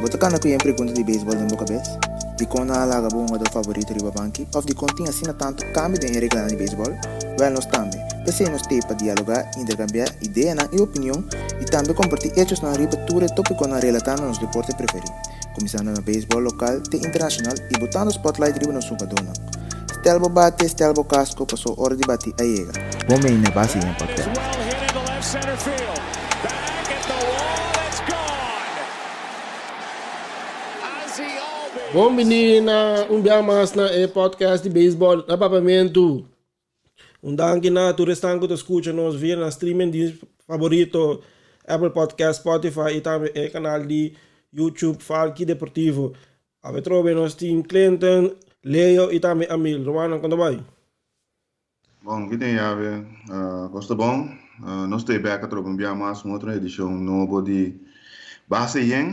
Bo ta kana ku yen pregunta di beisbòl den bo kabes? Dikon nan a laga bo hungadó favorito riba banki? Òf dikon tin asina tantu kambio den e reglanan di beisbòl? Wèl, nos tambe. P'esei nos t'ei pa dialogá, interkambiá ideanan i opinion i tambe kompartí echosnan riba tur e tópikonan relatá na nos deporte preferí, kuminsando na beisbòl lokal te internashonal i botando spòtlait riba nos hungadónan. Stel bo bate, stel bo kasko, paso ora di bati a yega. Bon bini na Base Yen Podcast. Bon bini na un bia mas na e podcast di beisbòl na Papiamentu. Un danki na tur esnan ku ta skucha nos via nan streaming dienst favorito, Apple Podcast, Spotify i tambe e kanal di YouTube Falki Deportivo. Awe trobe nos tin Clinton, Leo i tambe Amil. Rumannan, kon ta bai? Bon, ki tin yabe? Kos ta bon? Nos ta e bek atrobe un bia mas un otro edishon nobo di Base Yen.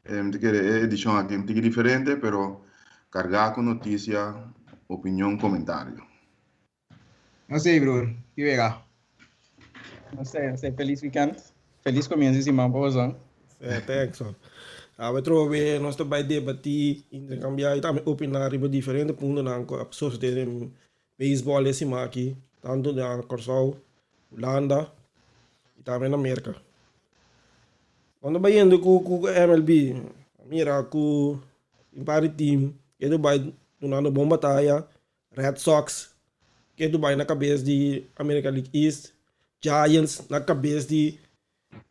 Mi ta kere e edishon aki un tiki diferente, pero kargá ku notisia, opinion, komentario. No sé, broer. Ki wega? No sé, no sé. Feliz weekend. Feliz comienzo di siman pa boso. Sí, thanks, man. Awe trobe nos ta bai debatí, interkambiá i tambe opiná riba diferente puntonan ku a sosodé den beisbòl e siman aki, tantu na Kòrsou, Hulanda i tambe na Merka. Nos ta bai yendo ku ku MLB, mira ku un par di team ke ta bai dunando bon bataya. Red Sox ke tu bai na kabes di American League East, Giants na kabes di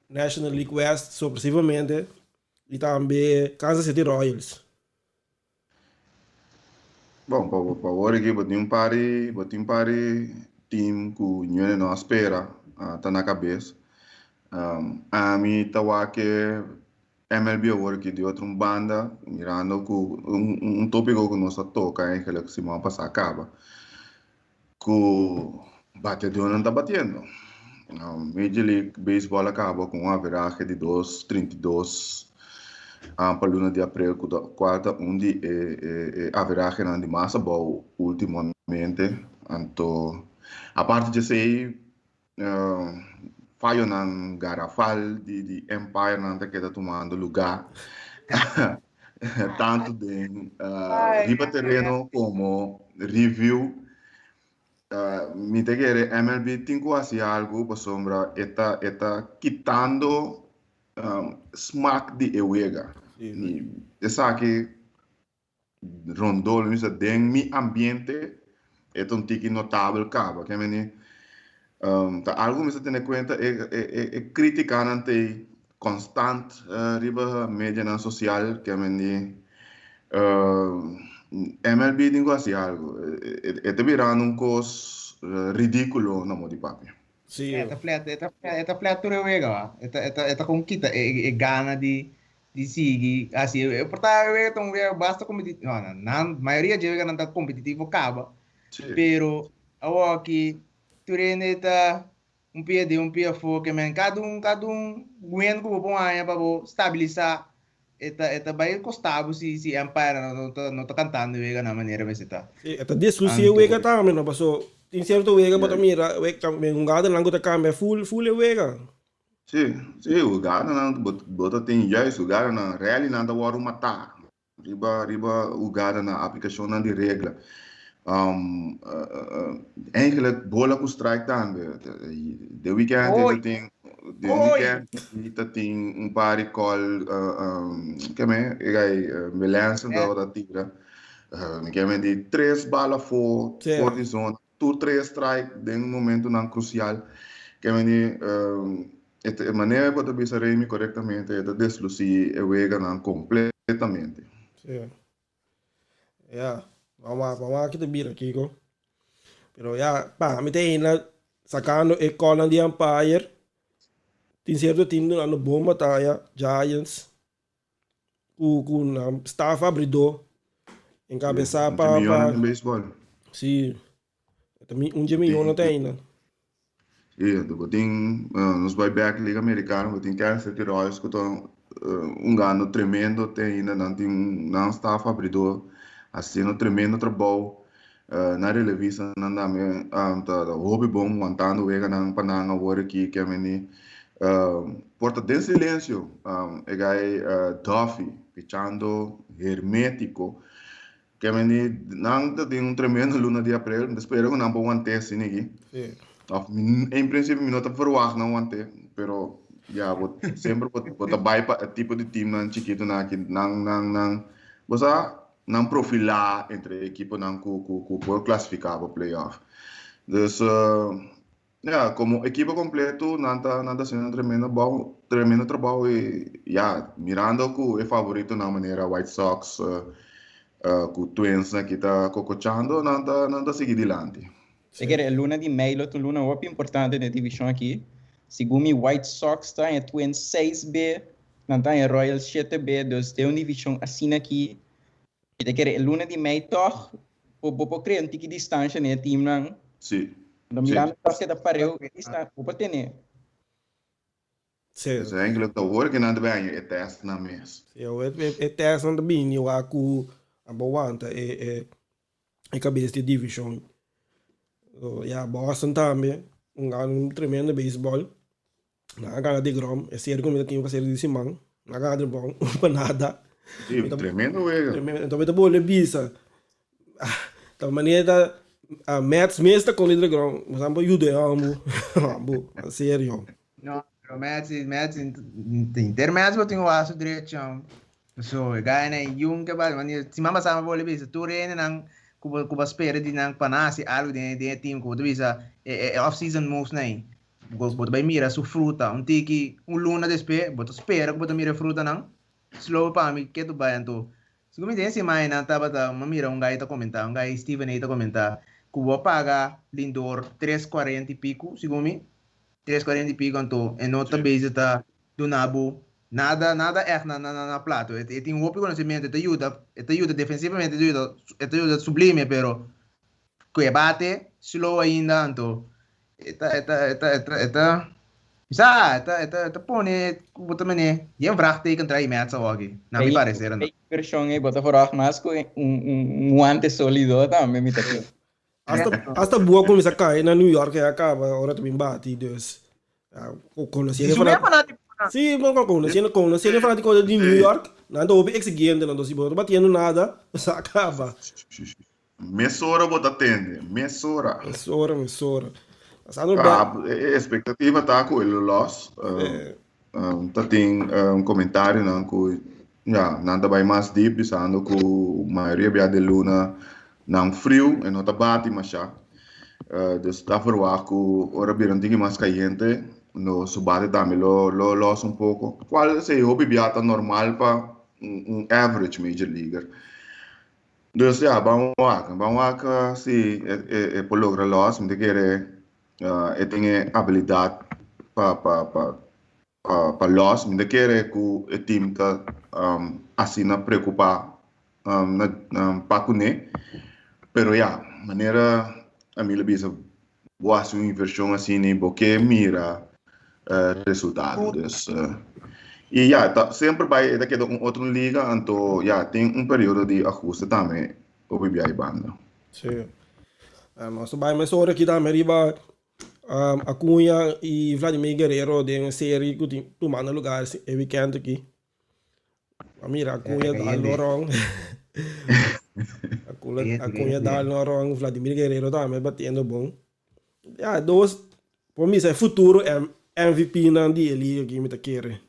National League West sorpresivamente i tambe Kansas City Royals. Bon, pa pa awor aki bo tin un par di bo tin un par di team ku ñuene no a spera ta na kabes. Ami ta wak e MLB awor aki di otro un banda, mirando ku un tópiko ku nos a toka eigenlijk siman pasá kaba, ku bateadónan ta batiendo. Major League Baseball a kaba ku un averahe di dos trinta i dos pa luna di aprel, ku ta kual ta un di e averahenan di mas abou últimamente. Anto aparte di esei Fayonan garafal di di empirenan ta keda tumando lugá tantu den riba tereno komo review. Mi ta kere MLB tin ku hasi algu pasobra e ta e ta kitando smak di e wega. Esaki rondó lo mester den mi ambiente e ta un tiki notabel kaba ke meni ta algo mester tene kuenta e e e kritikanan ta ei konstant riba medianan sosial ke meni MLB tin ku hasi algo e ta birando un kos ridikulo na modo di papia. Sí. E ta flet, e ta flet, e ta flet tur e wega, wa. E ta, e ta, e ta kon kita e, e gana di, di sigui hasi e por ta e wega ta un wega basta competitivo no no nan mayoria dje weganan ta competitivo caba pero awoki tur hende ta un pia den un pia afo ke men cada un cada un win ku bo por haña pa bo stabilisa e ta e ta bai kosta bo si si Empire no ta no ta kantando e weganan manera mester ta. Si e ta destrusi e wega tambe no paso tin cierto wega bo ta mira hungadonan ku ta kambia full full e wega. Sí, sí, hugadanan bo bo ta tin juist hugadanan rallynan ta wòrdu matá riba riba hugadanan aplikashonnan di regla. Eigenlijk bola ku strike tambe. Den weekend ta Oy! tin den Oy! weekend ta tin un par di call keme e gai Melanson tabata tira mi ke men di tres bala for Sí. for di zona. Tur tres strike den momentonan crucial. Ke meni e manera cu bo ta bisa Remy corectamente e ta desluci e weganan completamente. Sí. Ya, vamos a, vamos a kita bira Kiko. Pero ya, pa mi ta ainda sacando e callnan di umpire. Tin cierto team dunando bon bataya, Giants, ku ku nan staf abridó enkabesá Un pa dje pa miyonan den beisbòl. sí ta mi un dje miyonan ta ainda. Sí, anto bo tin nos bai bèk Liga Amerikano bo tin Kansas City Royals ku ta hungando tremendo te ainda nan tin nan staf abridó hasiendo tremendo trabou nan relevistanan tambe ta hopi bon wantando weganan pa nan awor aki ke meni. Por ta den silencio e guy Duffy pichando hermetico. Ke men di nan ta tin un tremendo luna di april. Mi ta spera ku nan por want'é asina aki. Of en principio mi no ta verwagt nan want'é, pero ya bo semper bo ta bai pa e tipo di teamnan chikitonan aki. Nan nan nan bo sa nan profilá entre e ekiponan ku ku por klasifiká pa playoff. Dus Ya, como equipo completo nan ta nan ta haciendo un tremendo bou tremendo trabou y ya, mirando cu e favoritonan manera White Sox cu Twins aki ta cocochando nan ta nan ta sigui dilanti. Te kere e luna di mei lo ta un luna hopi importante den e division aki. Segun mi White Sox ta haña Twins 6 B, nan ta haña Royals 7 B, dus den un division asina aki mi ta kere e luna di mei tog bo bo por crea un tiki distancia den e teamnan. Anto mirando tog keda pareu distan bo por tene. Dus eigenlijk ta hoor ku nan ta bin haña e testnan mes. Sí, awor e testnan ta bini wak ku a bo wanta e e e kabes di divishon. So ya Boston tambe un gana un tremendo beisbòl. Nan a gana deGrom, e serie ku mi ta tin pa serie di siman. Nan a gana deGrom un pa nada. Sí, tremendo wega. Tremendo. Enton mi ta bolbe bisa, ta manera ta Mets mes ta koni deGrom, bo sa por yuda e homber. Homber, en serio. No, pero Mets, Mets, inter Mets bo tin wak su drecho. So, e gaya na yung ke ba, manera, siman pasá mi bolbe bisa, tur hendenan ku bo ku bo spera di nan pa nan hasi algu den den e team ku bo ta bisa e e off season moves nan ei. Bo bo ta bai mira su fruta un tiki un luna despues bo ta spera ku bo ta mira e frutanan slow pa mi ke tu bai anto segun mi den siman einan tabata mi a mira un gai ta komentá un gai Steven A ta komentá ku bo a paga Lindor tres kuarenta i piku segun mi tres kuarenta i piku anto e no ta bezig ta duna bo nada nada ègt na na na plato e tin hopi konosementu e ta yuda e ta yuda defensivamente e ta yuda e ta yuda sublime pero ku e bate slow ainda anto E ta, e ta, e ta, e ta, e ta, sa, e ta, e ta, e ta pone, ku bo ta mene, yen vraagteken trae mets awoki, na mi parecer no. Inversion ei bo ta verwacht mas ku un, un, un guante solido tambe mi ta kere. Hasta, hasta bua kuminsá kai na New York e a kaba ora ta bin bati, dus Si su mes fanatico nan. Sí, conociendo, conociendo fanatico di New York, nan ta hopi exigente, nan, si bo no ta batiendo nada, sa kaba. Mesora bo ta tende, mesora. Mesora, mesora. Pasando Ah, e e expectativa ta cu e lo los. Ta tin comentarionan cu ya, nan ta bay mas diep bisando cu mayoria bia de luna nan friu e no ta bati masha. Dus ta verwacht cu ora bira un tiki mas cayente lo su bate tambe lo lo los un poco. Cual esey hopi bia ta normal pa un average major leaguer. Dus ya, ban wak. Ban wak si e por logra los. Mi ta kere e tin e abilidat pa pa pa pa los. Mi ta kere ku e team ta asina preokupá na pa kuné. Pero ya, manera Emilio a bisa, bo hasi un invershon asina bo ke mira resultado. Dus y ya, ta semper bai e ta keda un otro liga, anto ya tin un periodo di ahuste tambe hopi bia e banda. Sí. Nos ta bai mesora aki tambe riba Acuña y Vladimir Guerrero den e serie ku tin tumando lugar e weekend aki. A mira Acuña dal no rong. Acuña dal no rong, Vladimir Guerrero tambe batiendo bon. Ya, dos, por misa e futuro MVP nan di e liga aki mi ta kere.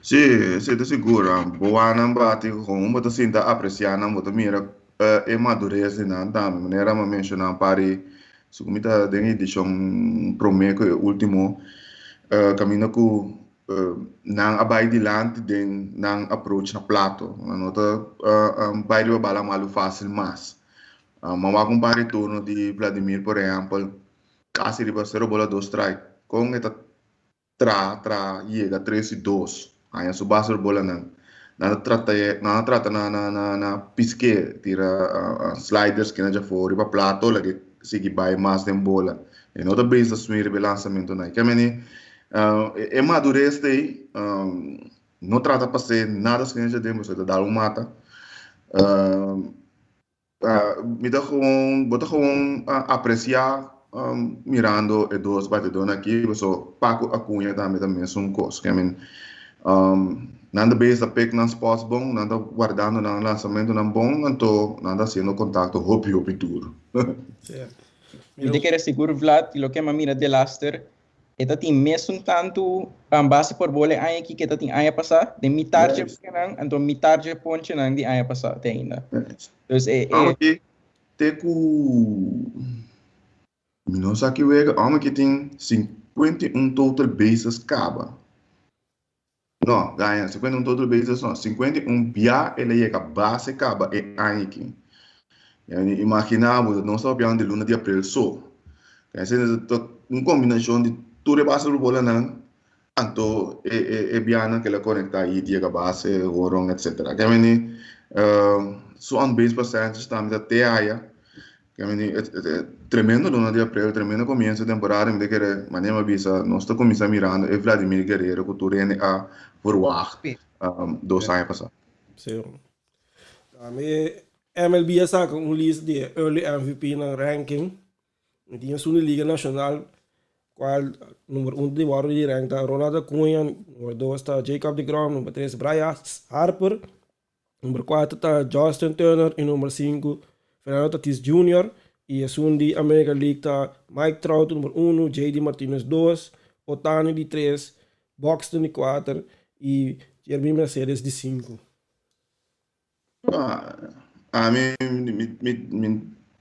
Sí, sí, ta sigur. Bo wak nan bati gewoon bo ta sinta aprecia nan, bo ta mira e madurez di nan tambe. Manera mi a menciona un par di, segun mi ta den edicion prome cu e ultimo, caminda cu Nan a bai dilanti den nan approach na plato. Nan no ta bai riba bala malu fácil mas. Mi a wak un par di turno di Vladimir por ehèmpel, kasi riba sero bola dos strike. Kon e ta tra tra yega tres i dos, haña su base riba bolanan. Nan ta trata nan a trata na na na pisk'é, tira sliders kina djafó riba plato laga e sigui bai mas den bola. E no ta bisa swing riba e lansamentunan. Ke meni e madurez ta ei, no trata pa ser nada skin djaden pasobra e ta dal un mata. Mi ta gewoon, bo ta gewoon aprecia. mirando e dos batidónan aki, paso Paco Acuña tambe ta mesun kos. Ke men, nan ta bezig ta pick nan spots bon, nan ta wardando nan lansamentunan bon, anto nan ta hasiendo kontakto hopi hopi duru. Mi ta kere sigur Vlad, loke mi a mira delaster, e ta tin mesun tantu base por bola e aña aki ke ta tin aña pasá, den mitar dje weganan, anto mitar dje ponchenan di aña pasá te ainda. Dus e, e. Te ku mi no sa ki wega, ome ki tin 51 total bases kaba. No, gaña, 51 total bases no, 51 bia el a yega base kaba e aña aki. Yani, imagina bo, nos ta papiando di luna di aprel so. Esei ta un kombinashon di tur e base por bolanan, anto e e e bianan ku el a konektá i yega base, horon, etsetera. Ke meni su on base percentage tambe ta te aya. Ke meni tremendo luna di aprel, tremendo komienso di temporada. Mi ta kere, manera mi a bisa, nos ta kuminsá mirando e Vladimir Guerrero ku tur hende a verwagt dos aña pasá. Sí. Tambe MLB a saka un lista di e early MVP nan ranking. Mi tin esun di Liga Nacional cual number un di wòrdu di rank ta Ronald Acuña, number dos ta Jacob deGrom, number tres Bryce Harper, number cuatro ta Justin Turner y number cinco Fernando Tatis Junior. Y esun di American League ta Mike Trout number uno, JD Martinez dos, Ohtani di tres, Buxton di cuater y Yermín Mercedes di cinco. Ami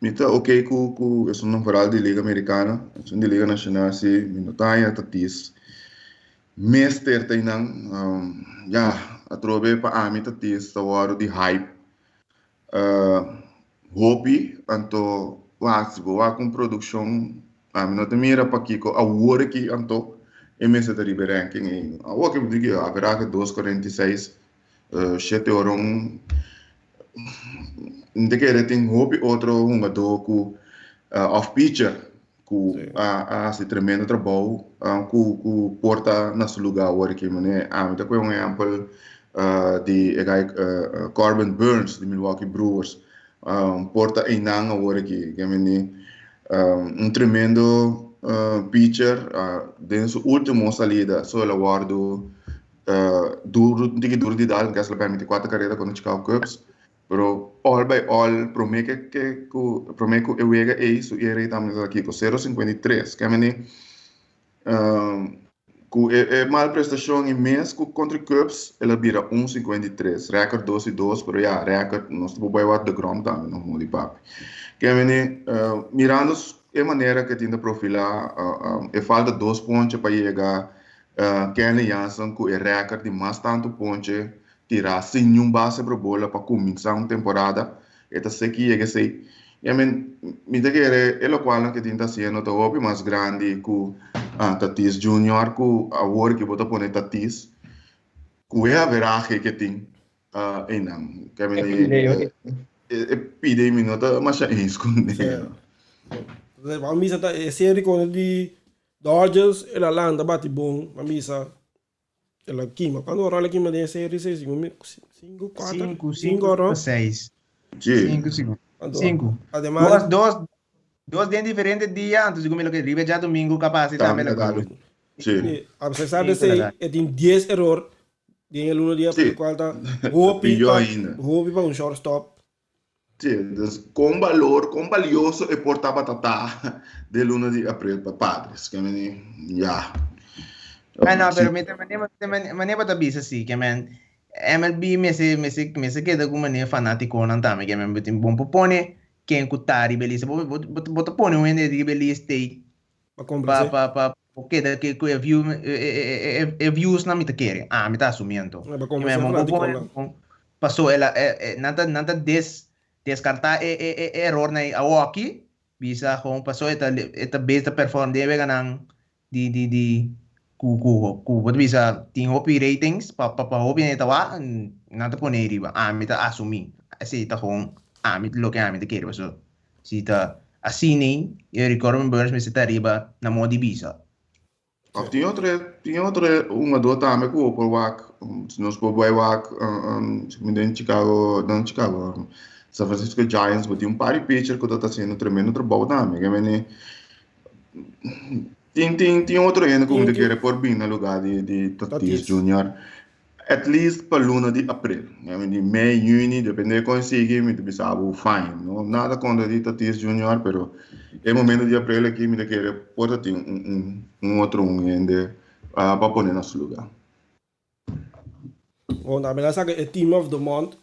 mi ta ok ku ku esun vooral di Liga Americano, esun di Liga Nacional si mi no ta haña Tatis mester ta einan. Ya, atrobe pa ami Tatis ta wòrdu di hype hopi, anto wak si bo wak un produkshon ami no ta mira pakiko awor aki anto e mester ta riba e ranking ei. Awor ki bo di ki averahe dos 46 Shete ora un mi ta kere tin hopi otro hungadó ku òf pitcher ku a hasi tremendo trabou ku ku por ta na su lugá awor aki. Manera ami ta kohe un ehèmpel di e guy Corbin Burnes di Milwaukee Brewers por ta einan awor aki. Un tremendo pitcher den su último salida so el a wòrdu Duru, un tiki duru di dal, Kessler a permiti kuater karera kontra Chicago Cubs, pero all by all prome ke ke ku prome ku e wega ei su ERA tabata kiko 0.53. Ke meni ku e e mal prestashon i mes ku kontra Cubs el a bira 1.53, record dos i dos, pero ya record nos ta por bai wak deGrom tambe no moli papi. Ke meni mirando e manera ke tin ta profila e falta dos ponche pa yega Kenley Jansen ku e rèkòrt di mas tantu ponche tirá sin niun base pro bola pa kuminsá un temporada, e ta seki yega esei. I men, mi ta kere e lokualnan ke tin ta hasiendo ta hopi mas grandi ku Tatis Junior ku awor ki bo ta pone Tatis ku e averahe ke tin einan. Ke mi e pide mi no ta masha eens kuné. Bo misa ta e serie kontra di Dodgers el a lanta bati bon a bisa el a kima cuanto ora el a kima den e serie sei cinco mi cinco cuatro Cinco, cinco cinco ora pa seis. Sí. Cinco, cinco. Anto, Cinco. ademas Dos, dos, dos den diferente dia, anto segun mi loke riba djadomingo capaz si tambe Tambe lo ta gana. Sí. Sí, a pesar de Cinco la esei gana. e tin 10 error den e luna di april Sí. cual ta hopi Pior pa ainda. hopi pa un shortstop. Sí, dus kon balor, kon balioso e por tabata ta den luna di april pa Padres. Ke meni, ya. Ah, no, Sí. pero mi ta mane, mane, mane bo ta bisa si, ke men MLB mester, mester, mester keda ku mane fanatikonan tambe, ke men bo tin bon por pone ken ku ta riba e lista. Bo, bo, bo, bo ta pone un hende riba e lista ei Pa pa, complacer. pa, pa, bo keda ke ku e view, e, e, e, e, e views nan mi ta kere. Ah, mi ta asumi anto. Pa Ke men complacer bo por pone, fanatikonan. bon, Paso el a nan ta nan ta des descarta e e e errornan ei awoki bisa gewoon paso e ta e ta bes ta perform den e weganan di di di ku ku ku bo ta bisa tin hopi ratings pa pa pa hopi hende ta wak nan ta pone riba ami ta asumi esei ta gewoon ami loke ami ta kere paso si ta asina ei Corbin Burnes mester ta riba na modo di bisa. Of tin otro, tin otro hungadó tambe ku bo por wak, si nos por bai wak den Chicago, no Chicago, San Francisco Giants, bo tin un par di pitcher ku ta hasiendo tremendo trabou tambe. Ke mene, Tin tin tin otro hende ku mi ta kere por bin na lugá di di Tatis Junior. At least pa luna di april. I mean di mei, juni, depende kon e sigui, mi ta bisa bo fine. No nada kontra di Tatis Junior, pero e momento di april aki mi ta kere por ta tin un un un otro un hende pa pone na su lugá. Bon, tambe nan saka e team of the month.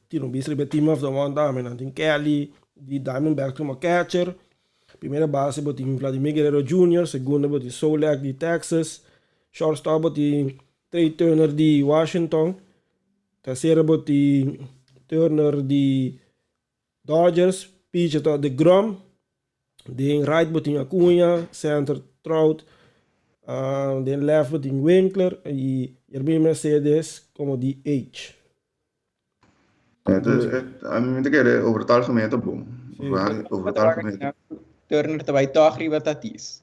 Tira un bista riba e team of the month tambe. Nan tin Kelly di Diamondbacks como catcher. Primera base bo tin Vladimir Guerrero Jr. Segundo bo tin Solak di Texas. Shortstop bo tin Trea Turner di Washington. Tercera bo tin Turner di Dodgers. Pitcher ta deGrom. Den right bo tin Acuña, center Trout, den left bo tin Winkler y Yermin Mercedes como DH. A mi ta kere over het algemeen ta bon. Over het algemeen. Turner ta bai tog riba Tatis.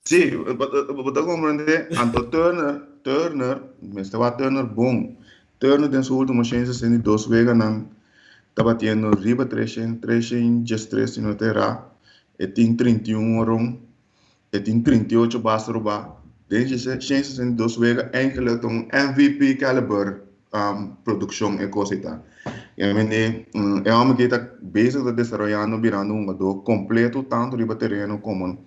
Sí, bo ta comprende? Anto Turner, Turner, mester wak Turner bon. Turner den su ultimo 162 weganan ta batiendo riba 300, 313 si no ta erá. E tin 31 horon, e tin 38 base robá. Den 162 wega eigenlijk ta un MVP caliber um, produccion e cos ei ta. I mean, e, e homber aki ta bezig ta desaroyando birando un hungador completo tanto riba tereno como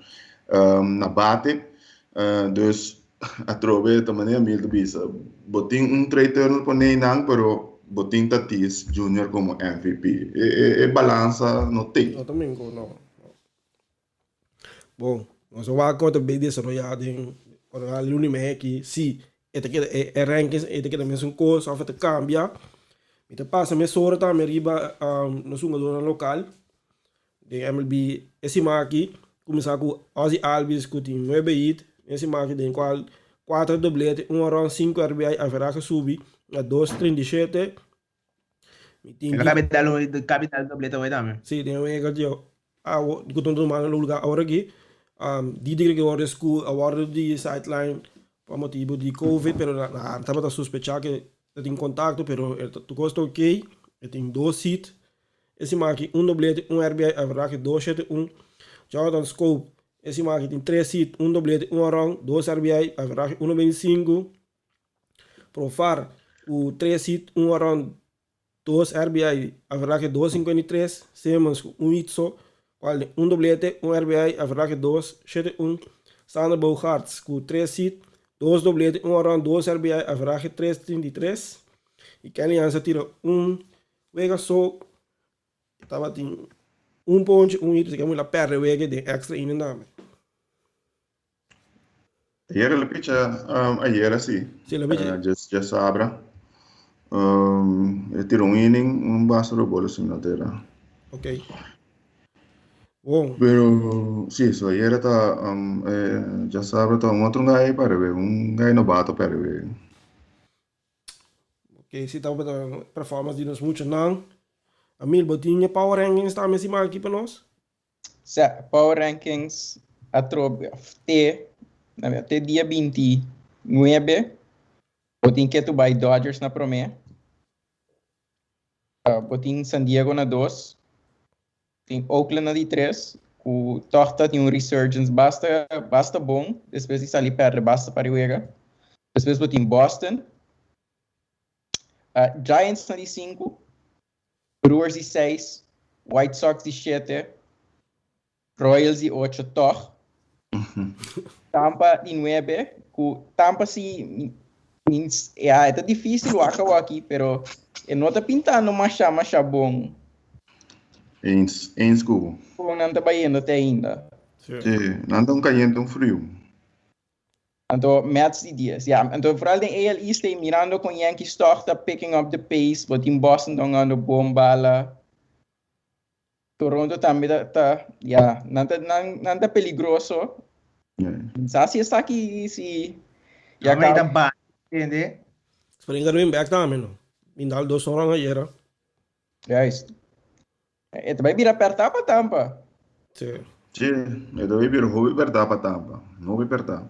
um, na bate. Uh, dus atrobe ta manera Mil ta bisa, bo tin un Trea Turner pone einan, pero bo tin Tatis Junior como MVP. E, e, e balansa no tin. No ta mingo, no. Bon, nos a wak kon ta bay desaroyá den ora luna i mei aki, si e ta keda e rankings e ta keda mesun kos òf e ta kambia. Mi ta pasa mesora tambe riba nos hungadónan lokal den MLB e siman aki, kuminsá ku Ozzie Albies ku tin nuebe hit den e siman aki den kual kuater doblete, un horon, sinku RBI, averahe subi na 2.37. Mi tin El cabe dar un cabe dar doblete hoy tambe. Sí, den wega di awo ku ta tumando lugar awor aki. Um, Didi Gregorius ku a wòrdu di sideline pa motibu di Covid, pero na, na tabata sospechá ke ta tin kontakto, pero e ta tur kos ta okey. E tin dos hit. E siman aki un doblete, un RBI, averahe 2.71. Jonathan Schoop e siman aki tin tres hit, un doblete, un horon, dos RBI, averahe 1.25. Profar ku tres hit, un horon, dos RBI, averahe 2.53. Simmons ku un hit so, kual den un doblete, un RBI, averahe 2.71. Xander Bogaerts ku tres hit, dos doblete, un horon, dos RBI, averahe 3.33. I Kenley Jansen a tira un wega so, e tabatin un ponche, un hit, así ke a pèrdè wega den extra inning tambe. Ayer el a picha, um, ayer así. Sí, el a picha. Uh, just sabra. Um, e tira un inning, un base de bola sin no Ok. Bon. Pero, sí, so ayer ta, um, eh, ya sabra ta un otro guy para ver, un guy novato para ver. Ok, si tabata performance di nos muchanan. Amil, bo tin e power rankings tambe siman aki pa nos? Sa, Power Rankings atrobe of te, te dia 29, bo tin ketu bai Dodgers na promé. Uh, bo tin San Diego na dos, tin Oakland na di tres, ku tòg ta tin un resurgence basta, basta bon, despues di sali pèrdè basta pa riwega. Despues bo tin Boston, uh, Giants na di sinku, Brewers di seis, White Sox di shete, Royals di ocho tòg. Tampa di nuebe, ku Tampa si ya e ta difísil wak awaki, pero e no ta pintando masha masha bon. Eens, eens ku bo. Kon nan ta bayendo te ainda. Sí, nan ta un kayente un friu. Anto Mets di dies. Ya, anto vooral den AL East ei mirando con Yankees toch ta picking up the pace, bo tin Boston ta hungando bon bala. Toronto tambe ta, ta ya, nan ta, nan, nan ta peligroso. Yeah. Sa si esaki si ya Ama ka ta ba, entiende? Springer bin back tambe no. Bin dal dos horon ayer. Juist. E ta bai bira pertá pa Tampa. Sí. Sí, e ta bai bira hopi pertá pa Tampa. Hopi pertá.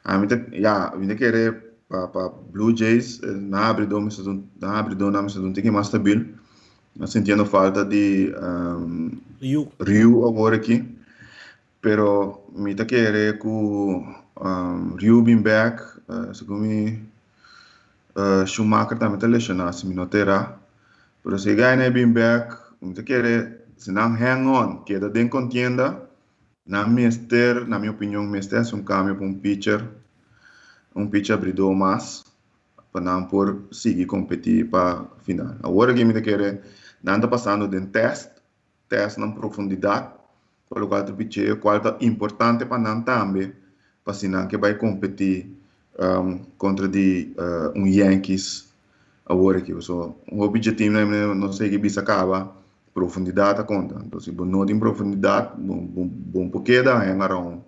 Ami ta, ya, mi ta kere pa, pa Blue Jays, nan abridó mester ta un, nan abridó nan mester ta un tiki mas stabil. Nan sintiendo falta di Ryu. Ryu awor aki. Pero mi ta kere ku Ryu bin bek, segun mi Schumacher tambe ta leshoná si mi no ta erá. Pero si e gainan e bin bek, mi ta kere si nan hang on, keda den kontienda, nan mester, na mi opinion, mester hasi un kambio pa un pitcher, un pitcher abridó mas, pa nan por sigui kompetí pa final. Awor aki mi ta kere nan ta pasando den tèst, tèst nan profundidat, pa lokual ta picheo, kual ta importante pa nan tambe, pa si nan ke bai kompetí kontra di un Yankees awor aki. Pasobra un hopi dje teamnan no sigui bisa kaba, profundidat ta konta. Anto si bo no tin profundidat, bo bo por keda hang around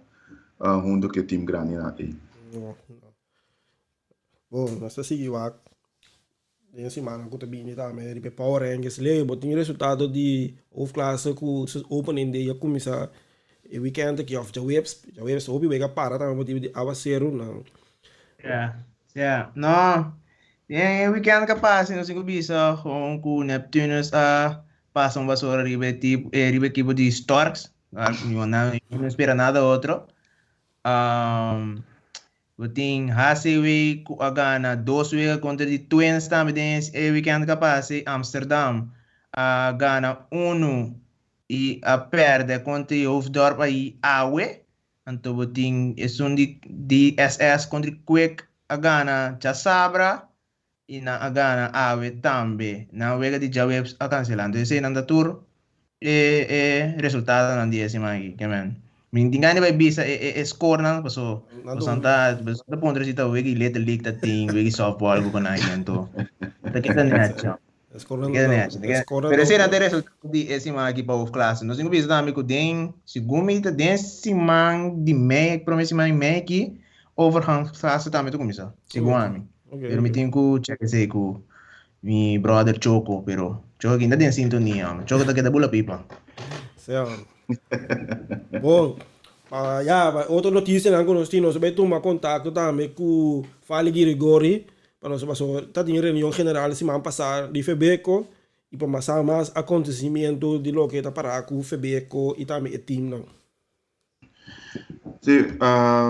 hunto ku e team grandinan ei. Bon, nos ta sigui wak den simannan ku ta bini tambe riba e Power Rankings. Leo, bo tin resultado di hoofdklasse ku su opening day a kuminsá e weekend aki òf djaweps. Djaweps hopi wega para tambe motibu di awaseru nan. Ya, ya. No, den e weekend ku a pasa nos tin ku bisa gewoon ku Neptunus a pasa un basora riba e tip, riba e ekipo di Storks. No no spera nada otro. Bo tin HCW ku a gana dos wega kontra di Twins tambe den e weekend ku a pasa. Amsterdam a gana unu i a pèrdè kontra di Hoofddorp ayi awe. Anto bo tin esun di DSS kontra di Quick a gana djasabra i nan a gana awe tambe. Nan wega di djaweps a kanselá. Anto eseinan ta tur e e resultadonan di e siman aki. Ke men. Mi tin gana di bai bisa e e e scorenan paso bosan ta bosan ta puntra si ta wega di Little League ta tin, wega di softball ku konai anto ta keda nechi. Ta keda nechi. Ta keda Pero eseinan ta e resultado di e siman aki pa hoofdklasse. Nos tin ku bisa tambe ku den segun mi ta den siman di mei, prome siman di mei aki overgangsfase tambe ta kuminsá, segun ami. Pero mi tin ku check esei ku mi brother Choco, pero Choco aki no ta den sintonia, hombre. Choco ta keda bula pipa. Sea, hombre. Bon, pa ya, pa otro noticianan ku nos tin, nos a bai tuma kontakto tambe ku Fali Girigori, pa nos pasobra ta tin reunion general siman pasá di Febeko, i pa mas sa mas akontesimiento di loke ta pará ku Febeko i tambe e teamnan. Sí,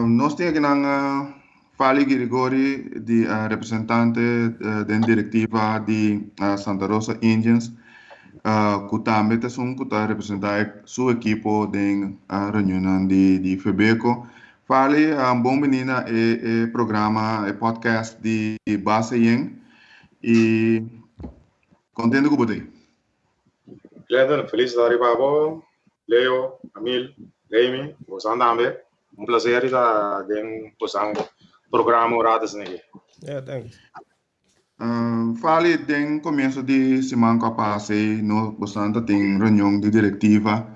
nos tin akinan Fali Girigori di representante den direktiva di Santa Rosa Indians ku tambe ta esun ku ta representá su ekipo den reunionnan di Febeko. Fali, bon bini na e programa, e podcast di Base Yen i kontento ku bo ta ei. Glendon, felis ta riba bo, Leo, Amil, Remy, bosan tambe. Un placer di ta den bosan programa un rato asina aki. Yeah, thanks. Fali, den comienzo di siman cu a pasa ei, nos bosan ta tin reunion di directiva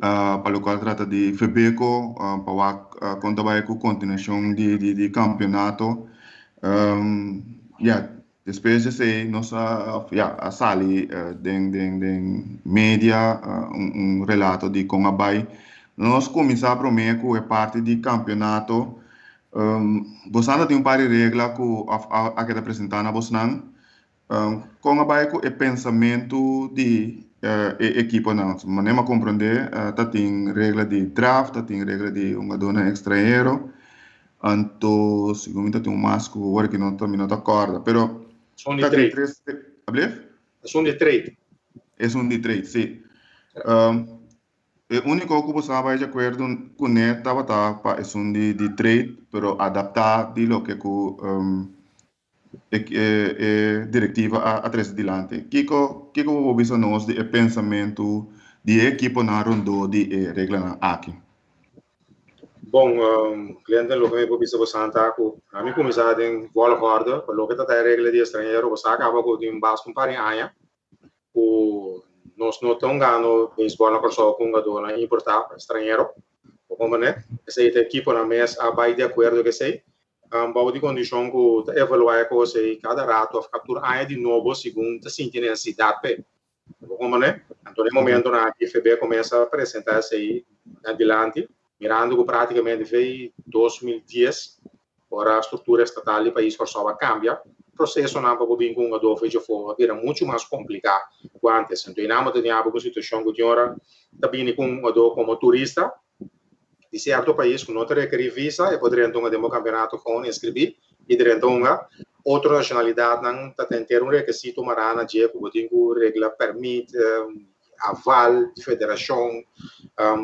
pa locual trata di Febeco pa wak con ta bay cu continuacion di campeonato. Ya, Despues di esei nos a ya a sali den den den media un un relato di kon a bai. Nos kuminsá promé ku e parti di kampionato. Bosnan ta tin un par di regla ku òf a keda presentá na bosnan. Kon a bai ku e pensamentu di e ekiponan? Manera mi a komprondé ta tin regla di draft, ta tin regla di hungadónan ekstranhero. Anto segun mi ta tin un mas ku ora ki no ta mi no ta kòrda pero Esun di ta tin trade. tres ablief? Esun di trade. Esun di trade, si. E úniko ku bo sa bai di akuerdo kuné tabata pa esun di di trade pero adaptá di loke ku e e direktiva a a trese dilanti. Kiko kiko bo por bisa nos di e pensamentu di e ekiponan rondó di e reglanan aki? Bon, cliente, loke mi por bisa bosan ta ku ami kuminsá den volgorde pa loke ta ta e regla di estranhero, bo sa kaba ku tin basta un par di aña ku nos no ta hungando beisbòl na Kòrsou ku hungadónan importá, estranhero. Bo komprendé? Esei ta ekiponan mes a bai di akuerdo ku esei. Bou di kondishon ku ta evaluá e kos ei kada ratu òf tur aña di nobo segun ta sinti nesesidat p'e. Bo komprendé? Anto na e momentonan aki FB a kuminsá presentá esei adilanti, mirando ku prátikamente fei 2010, ora struktura estatal di pais Kòrsou a kambia, prosesonan pa bo bin ku un adó for djafó a bira muchu mas kompliká ku ántes. Anto einan bo ta tin abo ku un situashon ku tin ora ta bini ku un adó komo turista. Di sierto pais ku no ta rekerí visa e por drenta un den bo kampeonato gewoon inskribí i drenta hunga. Otro nashonalidatnan ta ten ter un rekesito mará na dje ku bo tin ku regla pèrmit, aval di federashon,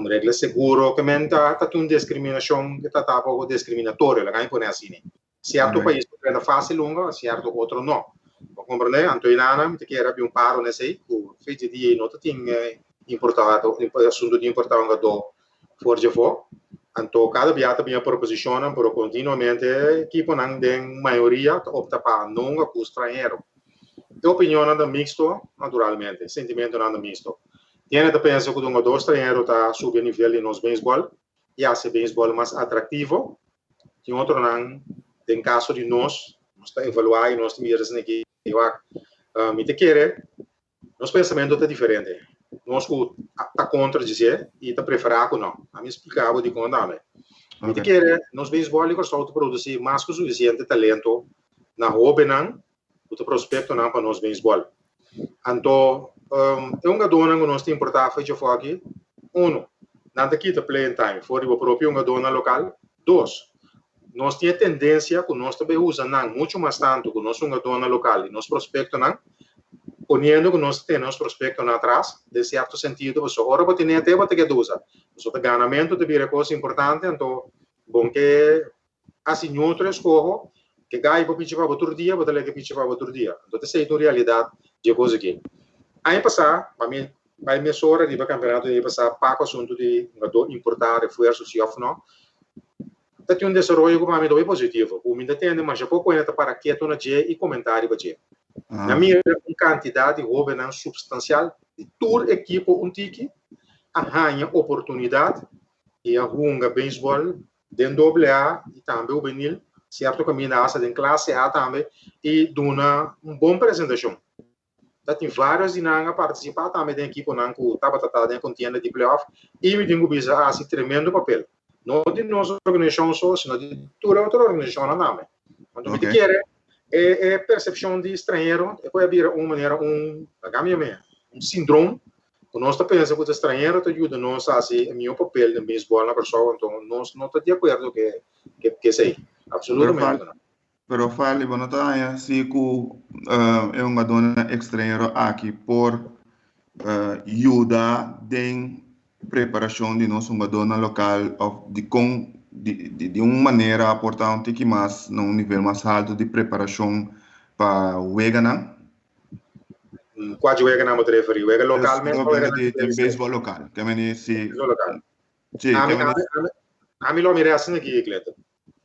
regla seguro. Ke men ta ta tin un diskriminashon ke ta ta poko diskriminatorio, laga mi pone asina. Sierto pais por drenta fásil hunga, sierto otro no. Bo komprendé? Anto i nana mi ta kere abi un paro na esei ku fecha di ei no ta tin importado, asuntu di importá hungadó for dje afó. Anto kada bia ta bin e proposishonnan, pero kontinuamente ekiponan den mayoria ta opta pa no hunga ku stranhero. E opinionnan ta miksto, naturalmente, sentimentonan ta miksto. Tin hende ta pensa ku hungadó stranhero ta subi e nivel di nos beisbòl i hasi e beisbòl mas atraktivo. Tin otronan, den kaso di nos, nos ta evaluá i nos ta mira esaki aki, wak, mi ta kere Nos pensamentu ta diferente. Nos ku ta kontra djisé i ta preferá ku no. Ami splika bo dikon tambe. Mi ta kere nos beisbòl di Kòrsou ta produsí mas ku sufisiente talento na hóbennan ku ta prospektonan pa nos beisbòl. Anto e hungadónan ku nos ta importá for dje afó aki, unu, nan ta kita playing time for di bo propio hungadónan lokal. Dos, nos tin e tendensia ku nos ta bai usa nan muchu mas tantu ku nos hungadónan lokal i nos prospektonan, poniendo ku nos ta tene nos prospektonan atras den sierto sentido, pasobra ora bo tene te bo ta keda usa. Pasobra ta ganamentu ta bira e kos importante, anto bon ke hasi ñutro eskoho, ke gai bo pichi pa bo tur dia, bo ta leka pichi pa bo tur dia. Anto ta esei ta un realidat di e kos aki. Aña pasá, pa mi bai mesora riba kampeonato di aña pasá pa ku asuntu di hungadó importá refuerso si òf no, ta tin un desaroyo ku pa mi ta hopi positivo, ku mi ta tende masha poko hende ta para ketu na dje i komentá riba dje. Mi a mira un kantidat di hóbennan supstansial di tur ekipo un tiki a haña oportunidat i a hunga beisbòl den doble A i tambe hubenil, sierto kaminda hasta den klase A tambe i duna un bon presentashon. Ta tin varios di nan a partisipá tambe den ekiponan ku tabata ta den kontienda di playoff i mi tin ku bisa a hasi tremendo papel. No di nos organisashon so, sino di tur e otro organisashonnan tambe. Anto mi ta kere e e persepshon di stranhero e por a bira un manera un, laga mi yam'é, un sindrom ku nos ta pensa ku ta stranhero ta yuda nos hasi e mihó papel den beisbòl na Kòrsou, anto nos no ta di akuerdo ku esei, absolutamente no. Pero Farley, bo no ta haña si ku e hungadónan ekstranhero aki por yuda den preparashon di nos hungadónan lokal òf dikon di un manera por ta un tiki mas na un nivel mas haltu di preparashon pa weganan? Kua di weganan bo ta referí? Wega lokal mes òf weganan di beisbòl lokal? Beisbòl lokal. Ami lo mira asina aki, Clinton.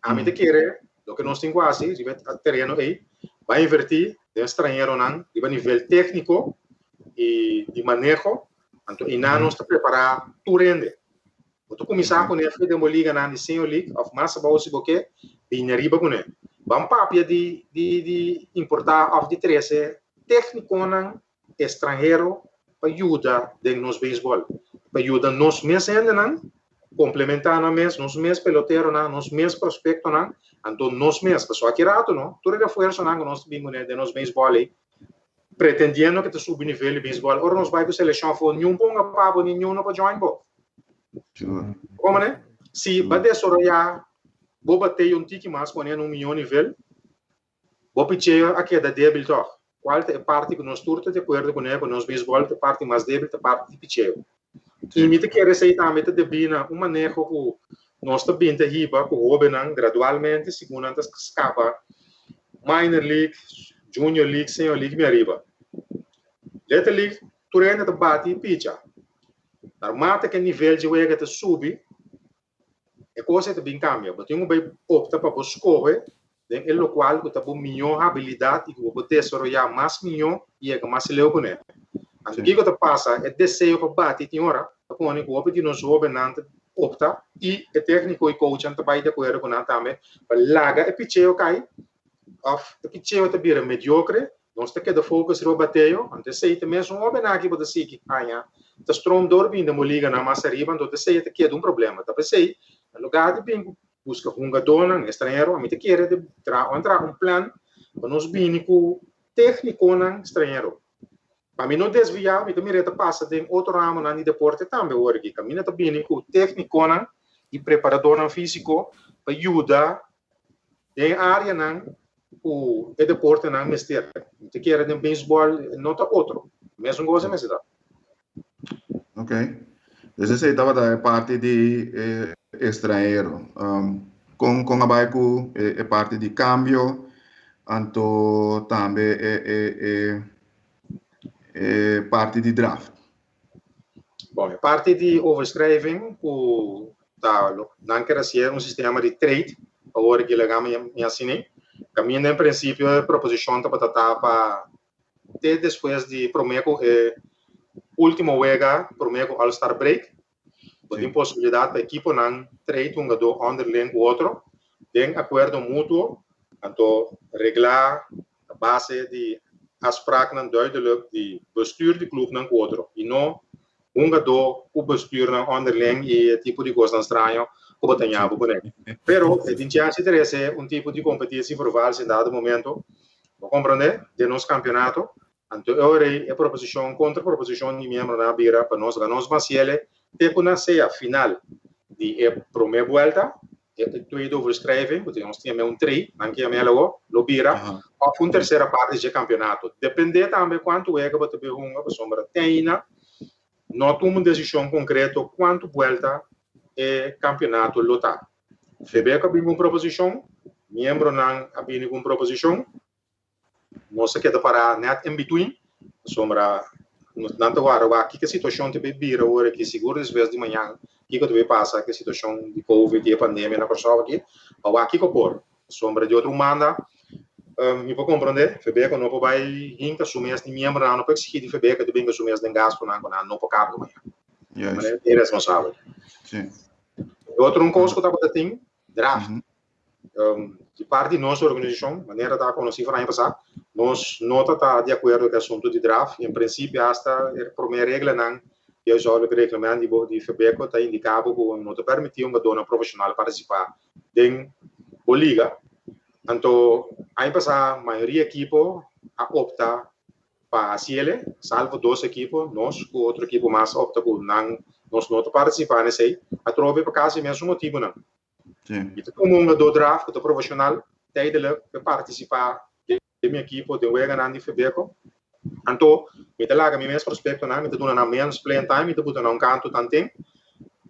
Ami ta kere loke nos tin ku hasi riba e tereno ei, bai invertí den stranheronan riba nivel tékniko i di maneho, anto einan nos ta prepará tur hende. Bo ta kuminsá kuné for den bo liganan di Senior League òf mas abou si bo ke, bini ariba kuné. Ban papia di di di importá òf di trese téknikonan estranhero pa yuda den nos beisbòl, pa yuda nos mes hendenan komplementá nan mes, nos mes peloteronan, nos mes prospektonan, anto nos mes, pasobra aki rato no, tur e refuersonan ku nos ta bin kuné den nos beisbòl ei, pretendiendo ku ta subi nivel di beisbòl, ora nos bai ku selekshon afó, niun ponga pa bo, ni niun no por join bo. Komo ne? Si bo a desaroyá bo batey un tiki mas pone na un mihó nivel, Bo picheo a keda débil tòg? Kual ta e parti ku nos tur ta di akuerdo kuné ku nos beisbòl ta e parti mas débil ta parti di picheo. I mi ta kere esei tambe ta debí na un maneho ku nos ta bin ta hiba ku hóbennan gradualmente segun nan ta skapa minor league, junior league, senior league mi ariba. Little league tur hende ta bati i picha. Narmate ku e nivel dje wega ta subi E kos ei ta bin kambia. Bo tin ku bai opta pa bo skohe den e lokual ku ta bo mihó habilidat i ku bo por desaroyá mas mihó i yega mas leu kuné. Anto kiko ta pasa? E deseo pa bati tin ora ta pone ku hopi di nos hóbennan ta opta i e tékniko i kouchnan ta bai di akuerdo ku nan tambe pa laga e picheo kai òf e picheo ta bira mediokre. Nos ta keda focus riba bateo, anto esei ta mesun hobennan aki bo ta sigui haña ta stroom dor bin den bo liganan mas ariba, anto esei ta keda un problema. Ta p'esei, na lugar di bin buska hungadónan estranhero, ami ta kere di traha un traha un plan pa nos bini ku téknikonan estranhero. Pa mi no desviá, mi ta mira e ta pasa den otro ramonan di deporte tambe awor aki, kaminda ta bini ku téknikonan. i preparadornan físiko pa yuda den áreanan ku e deportenan mester. Mi ta kere den beisbòl no ta otro. Mesun kos e mester ta. Ok. Dus esei tabata e parti di e estranhero. Kon kon a bai ku e parti di kambio, anto tambe e e e e parti di draft? Bon, e parti di overschrijving ku ta nan ker hasié un sistema di trade, awor ki laga mi hasi Kaminda en prinsipio e proposishon tabata ta pa te despues di promé ku e último wega promé ku All Star Break, bo tin posibilidat pa ekiponan trade hungadó onderling ku otro den akuerdo mutuo, anto reglá a base di afspraaknan duidelijk di bestuur di clubnan ku otro i no hungadó ku bestuurnan onderling i e tipo di kosnan straño ku bo ta ña bo kuné. Pero e tin chèns di trese un tipo di kompetisi vervals en dado momento, bo komprondé, den nos kampionato. Anto e ora ei e proposishon kontra proposishon di miembronan a bira pa nos gana nos Masiele te ku na sea final di e promé buelta, e tweede overschrijving, ku nos tin un trei, nan ke yam'é awor, lo bira òf un tersera parti dje kampionato. Dependé tambe kuantu wega bo ta bay hunga pasobra te ainda no tuma un desishon konkreto kuantu buelta e kampionato lo ta. Febeko a bini ku un proposishon, miembronan a bini ku un proposishon. Nos a keda pará nèt in between, pasobra nan ta wara wak kiko e situashon ta bay bira awor aki, sigur despues di mañan kiko ta bay pasa ku e situashon di covid i e pandemia na Kòrsou aki, pa wak kiko por. Pasobra di otro banda mi por komprondé Febeko no por bay hinka su mes, ni miembronan no por eksigí di Febeko ta binka su mes den gastunan ku nan no por karga mañan. Manera ta iresponsabel. E otro un kos ku tabata tin, draft. Di parti di nos organisashon, manera ta konosí for aña pasá, nos no ta ta di akuerdo ku e asuntu di draft. En prinsipio asta e promé reglanan di huishoudelijk reglement di di Febeko ta indiká bo ku no ta permití un gadónan profeshonal partisipá den bo liga. Anto aña pasá mayoria ekipo a opta pa hasiele, salvo dos ekipo, nos ku otro ekipo mas a opta ku nan nos no ta partisipá na esei, atrobe pa kasi mesun motibunan. Mi ta tuma un hungadó draft ku ta profeshonal tijdelijk pa partisipá den mi ekipo den weganan di Febeko. Anto mi ta laga mi mes prospektonan, mi ta duna nan ménos playing time, mi ta buta nan un kantu tanten.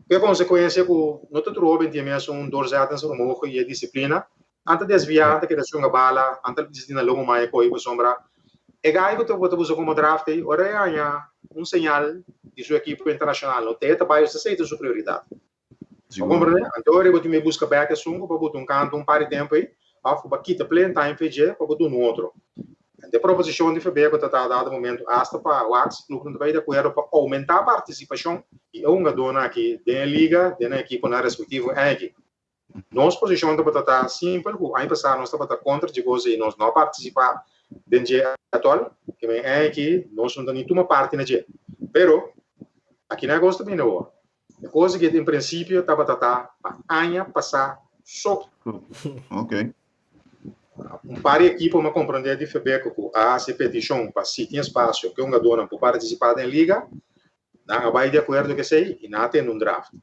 Ku e konsekuensia ku no ta tur hóben tin e mesun doorzettingsvermogen i e disiplina. Nan ta desviá, nan ta keda chunga bala, nan ta disidí na longu mai e kohe pasobra e gai ku bo ta usa komo draft ei ora e haña un señal di su ekipo internashonal no ta bai, esei ta su prioridat. Bo comprende? Anto ora bo tin me busca bek esun cu pa buta un canto un par di tempo ey, of cu pa kita playing time fe dje pa bo duna un otro. Anto e proposicion di Febeko ta ta dado momento hasta pa wak si clubnan ta bay di acuerdo pa aumenta participacion di e hungadornan aki den e liga, den nan equiponan respectivo aki. Nos posicion tabata ta simpel cu aña pasa nos tabata contra dje cos ey, nos no a participa den dje atol, ke men aki nos no ta ni tuma parti na dje. Pero aki nan e cos ta bini awor. E kos aki en prinsipio tabata ta pa aña pasá so. Ok. Un par di ekipo mi a komprondé di Febeko ku a hasi e petishon pa si tin espasio ku e hungadónan por partisipá den liga. Nan a bai di akuerdo ku esei i nan a tende un draft.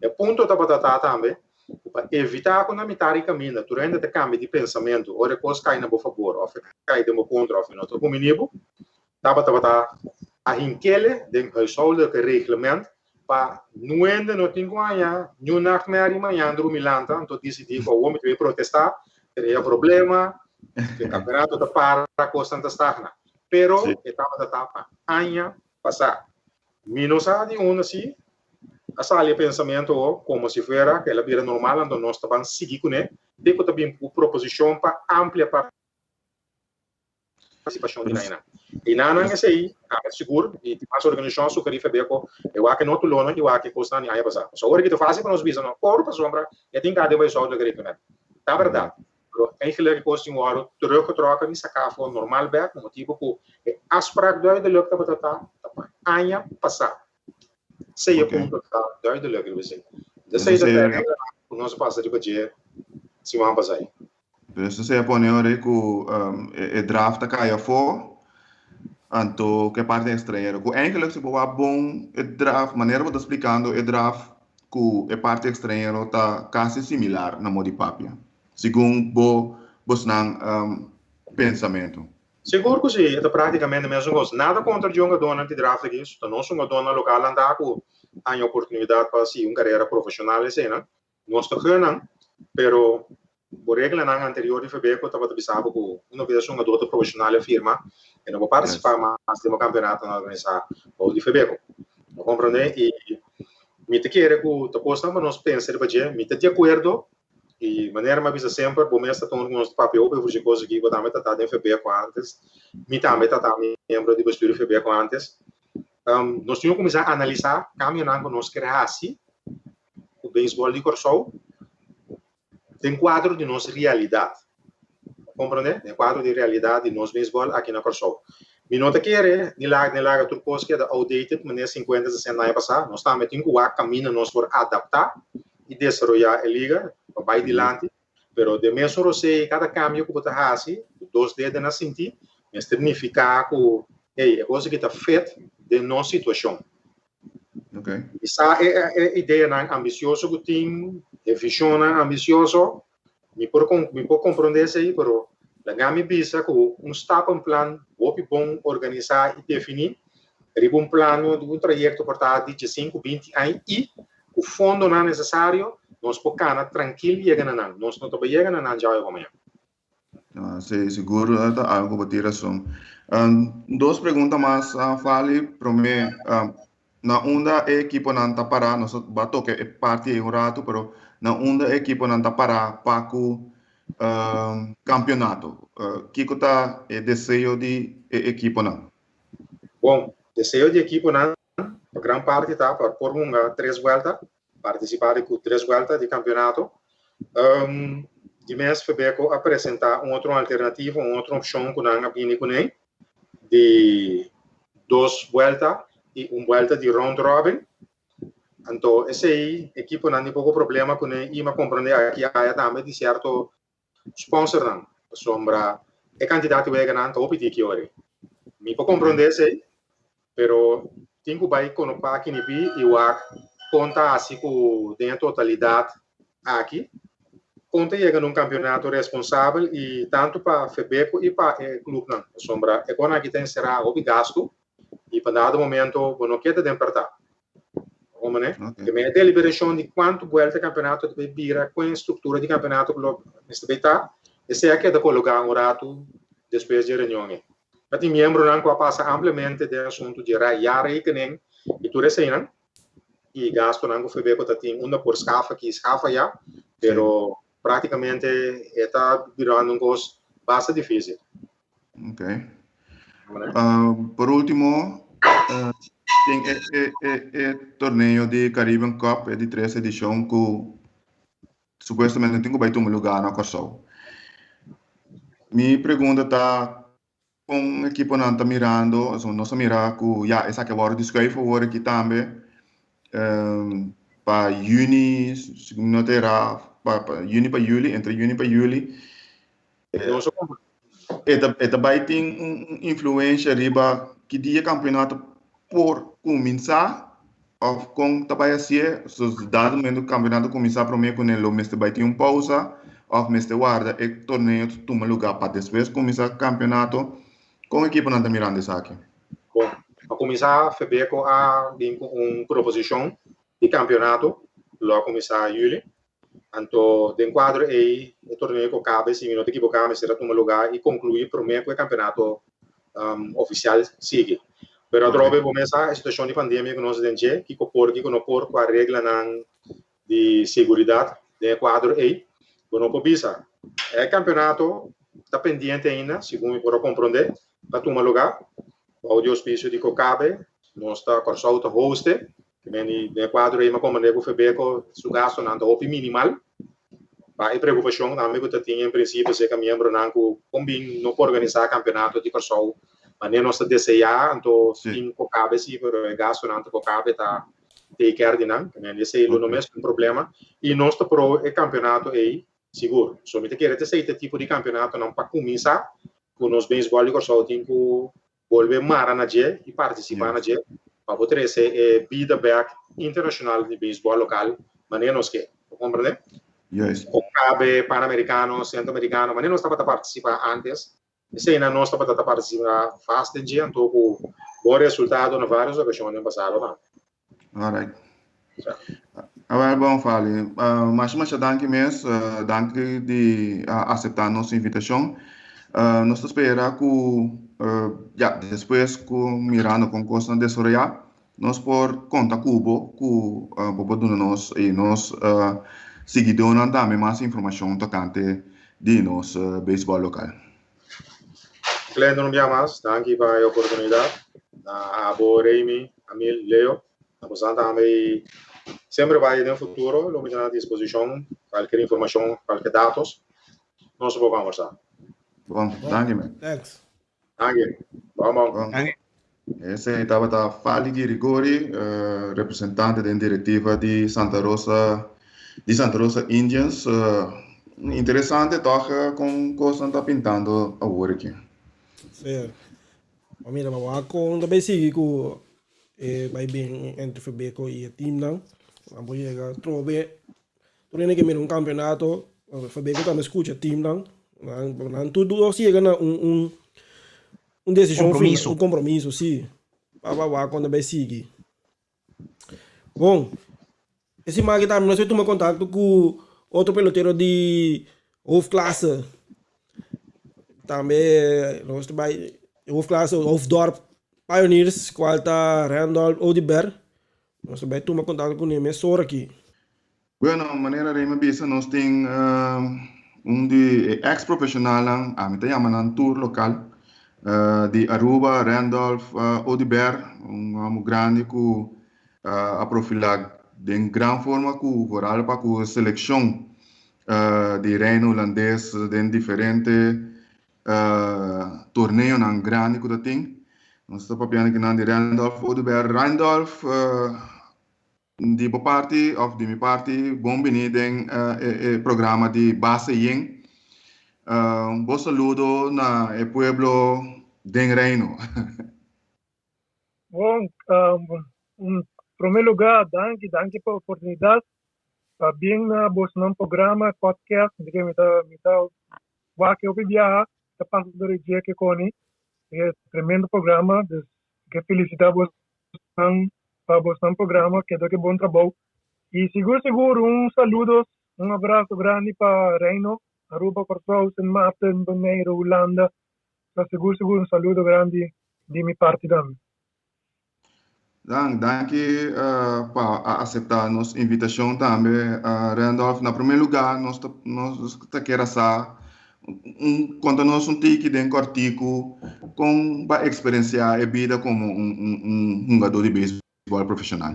E punto tabata ta tambe ku pa evitá ku na mitá di kaminda tur hende ta kambia di pensamentu ora e kos kai na bo fabor òf e kai den bo kontra òf e no ta kuminí bo, Tabata a hinkele den huishoudelijke reglement pa nuende no tin ku haña niun nachtmerrie mañan drumi lanta anto disidí ku awor mi ta bay protestá, krea problema, e kampeonato ta para, kosnan ta stagna. Pero e tabata ta pa aña pasá. Mi no sa di unda si a sali e pensamentu awor komo si fuera ku el a bira normal anto nos ta ban sigui kuné te ku ta bin ku proposishon pa amplia partisipashon di nan. I nan nan esei a sigur i tin mas organisashon a sugerí Febeko e wak e no tulonan i wak e kosnan di aña pasá. Pasobra ora ki ta fásil pa nos bisa no kor pasobra e tin kade bai sòrg di reglement. Ta bèrdat, pero eigenlijk e kos tin wòrdu teruggetrokken i saká afó normal bèk pa motibu ku e afspraak duidelijk tabata ta ta pa aña pasá. Esei e punto ta duidelijk riba esei. Esei ta ku nos a pasa riba dje siman pasá. Dus esei a pone ora ku e draft a kai afó, anto ku e parti extranhero. Ku eigenlijk si bo wak bon e draft, manera bo ta splikando e draft. ku e parti ekstranhero ta kasi similar na modo di papia, segun bo bosnan pensamentu. Sigur ku si, e ta praktikamente mesun kos. Nada kontra di hungadónan di draft aki, ta nos hungadónan lokal nan ta ku haña oportunidat pa sigui un karera profeshonal eseinan. Nos ta gun nan, pero bo reglanan anterior di Febeko tabata bisa bo ku una bes un hungadó ta profeshonal e firma, e no por partisipá mas den bo kampeonatonan organisá bou di Febeko. Bo komprondé? I mi ta kere ku ta kosnan pa nos pensa riba dje. Mi ta di akuerdo i manera mi a bisa semper, bo mes ta tuma ku nos ta papia hopi over dje kos aki, bo tambe ta ta den Febeko antes, mi tambe ta ta miembro di bestuur di Febeko antes. Nos tin ku kuminsá analisá kambionan ku nos ker hasi ku beisbòl di Kòrsou den kuadro di nos realidat. Komprondé? Den kuadro di realidat di nos beisbòl aki na Kòrsou. Mi no ta kere ni laga ni laga tur kos keda outdated manera sinkuenta, sesenta aña pasá. Nos tambe tin ku wak kaminda nos por adaptá i desaroyá e liga pa bai dilanti. Pero den mesun rosei kada kambio ku bo ta hasi, ku dos dede na sinti, mester nifiká ku, hey, e kos aki ta fit den nos situashon. Okay. Mi sa e, e ideanan ambisioso ku tin, e visionnan ambisioso, mi por, mi por komprondé esei, pero laga mi bisa ku un stappenplan hopi bon organisá i definí riba un plano di un trayekto por ta di diesinku, binti aña i ku fondonan nesesario, nos por kana trankil yega na nan. Nos no ta bai yega na nan djawe pa mañan. Ah, sí, sigur ta algo bo tin rason. Dos pregunta mas, Fali. Promé, na unda e ekiponan ta pará? Nos a toka e parti ei un ratu, pero na unda e ekiponan ta pará pa ku kampionato? Kiko ta e deseo di e ekiponan? Bon, deseo di ekiponan pa gran parti ta pa por hunga tres buelta, partisipá di ku tres buelta di kampionato. Di mes Febeko a presentá un otro alternativa, un otro opshon ku nan a bini kuné di dos buelta i un buelta di round robin. Anto esei ekiponan tin poko problema kuné i mi a komprondé aki aya tambe di sierto sponsornan, pasobra e kantidat di weganan ta hopi diki ora. Mi por komprondé esei, pero tin ku bai konopá kinipi i wak kon ta hasi ku den e totalidat aki, kon ta yega na un kampionato responsabel i tantu pa Febeko i pa e klupnan, pasobra e kon aki ta enserá hopi gastu i pa dado momento bo no keda den pèrtá. Como ne? Okay. Ke men e deliberashon di kuantu buelta kampionato ta bai bira, kuen struktura di kampionato ku lo mester bai ta, esei a keda kologá un ratu despues di e reunion ei. Ta tin miembronan ku a pasa ampliamente den asuntu di jaarrekening i tur eseinan, i gastunan ku Febeko ta tin unda por skaf aki, skaf aya, pero práktikamente e ta birando un kos basta difísil. Ok. Por último, tin e, e, e, e torneo di Caribbean Cup, e di tres edishon ku supuestamente tin ku bai tuma lugá na Kòrsou. Mi pregunta ta kon ekiponan ta mirando, so nos a mira ku ya esaki a wòrdu di skuif awor aki tambe pa yüni, si mi no ta erá, pa yüni pa yüli, entre yüni pa yüli. E ta e ta bai tin un influencia riba ki dia campeonato por cuminsa of con ta bai hacié. So dado momento cu campeonato cuminsa prome cu ne lo mester bai tin un pausa of mester warda e torneo ta tuma lugar pa despues cuminsa campeonato. Con ekiponan ta mirando esaki? Bon, pa cuminsa Febeco a bin cu un proposicion di campeonato lo a cuminsa juli. Anto den kuadro ei e torneo ku kabe, si mi no ta ekiboká, mester a tuma lugá i konkluí promé ku e kampeonato ofisial sigui. Pero atrobe bo mes sa e situashon di pandemia ku nos den dje, kiko por, kiko no por, kua reglanan di seguridat den e kuadro ei, bo no por bisa. E kampeonato ta pendiente ainda, segun mi por a komprondé, pa tuma lugá bou di ouspisio di Kokabe. Nos ta, Kòrsou ta host e. Den e kuadro ei mi a komprendé ku Febeko su gastunan ta hopi minimal. Pa e preokupashon tambe ku ta tin en prinsipio serka miembronan ku kon bin no por organisá kampionato di Kòrsou manera nos ta deseá, anto tin Kokabe si, pero e gastunan ta Kokabe ta take care di nan. También esei lo no mes un problema. I nos ta pro e kampionato ei sigur. So mi ta kere ta esei ta e tipo di kampionatonan pa kuminsá ku nos beisbòl di Kòrsou tin ku bolbe mara na dje i partisipá na dje. pa bo trese e bida bek internashonal di beisbòl lokal manera nos ke. Bo komprendé? Juist. Kon kabe Panamerikano, Sentroamerikano, manera nos tabata partisipá ántes, eseinan nos tabata ta partisipá fast den dje, anto ku bon resultado na vários okashon den pasado tambe. Alright. Awel bon Fali, masha masha danki mes, danki di a aseptá nos invitashon. Nos ta spera ku ya despues ku mirando kon kosnan desaroyá nos por konta ku bo ku bo por duna nos i nos siguidónan tambe mas informashon tokante di nos beisbòl lokal. Clendon un bia mas, danki pa e oportunidat. Na abo, Remy, Amil, Leo, na bosan tambe i semper bai den futuro lo mi ta na disposishon kualker informashon, kualker datos, nos lo por kombersá. Bon, danki men. Thanks. Danki. Bon bon. Bon. Danki. Esei tabata Fali Girigori, representante den direktiva di Santa Rosa di Santa Rosa Indians. Interesante tòg kon kosnan ta pintando awor aki. Sí. Ma mira, ma wak kon ta bay sigui ku e bay bin entre Febeco i e teamnan. Nan por yega trobe. Tur hende ke mira un kampeonato, Febeco tambe skucha teamnan. Nan, nan tur dos yega na un un un desishon final, Kompromiso. un kompromiso, sí. Pa pa wak kon ta bay sigui. Bon, e siman aki tambe nos a tuma kontakto ku otro pelotero di hoofdklasse. Tambe nos ta bai hoofdklasse, Hoofddorp Pioneers, kual ta Randolph Oduber. Nos ta bai tuma kontakto kuné mesora aki. Bueno, manera Remy a bisa nos tin un di e ex profesionalnan, ami ta yama nan tur lokal, di Aruba, Randolph Oduber, un homo grandi ku a profilá den gran forma ku vooral pa ku selekshon di Reino Hulandes den diferente torneonan grandi ku ta tin. Nos ta papiando kinan di Randolph Oduber. Randolph, Di bo parti of di mi parti bon bini den e programa di Base Yen. Un bo saludo na e pueblo den Reino. Bon, en prome lugar danki, danki pa oportunidad pa bin na bosnan programa, podcast, mi ta mi ta mi ta wak hopi biaha, ta pasa dor e dje ke koni, e tremendo programa, dus ke felicita bosnan pa bosnan programa, keda ke bon trabou. Y sigur sigur un saludos, un abrazo grandi pa Reino, Aruba, Corsou, Sint Maarten, Bonaire, Hulanda. So sigur sigur un saludo grandi di mi parti tambe. Dan, danki pa a acepta nos invitacion tambe, Randolph. Na primer lugar nos ta nos ta kier a sa Un konta nos un tiki den kòrtiku kon bo a eksperensiá e bida komo un un hungadó di beisbòl profeshonal.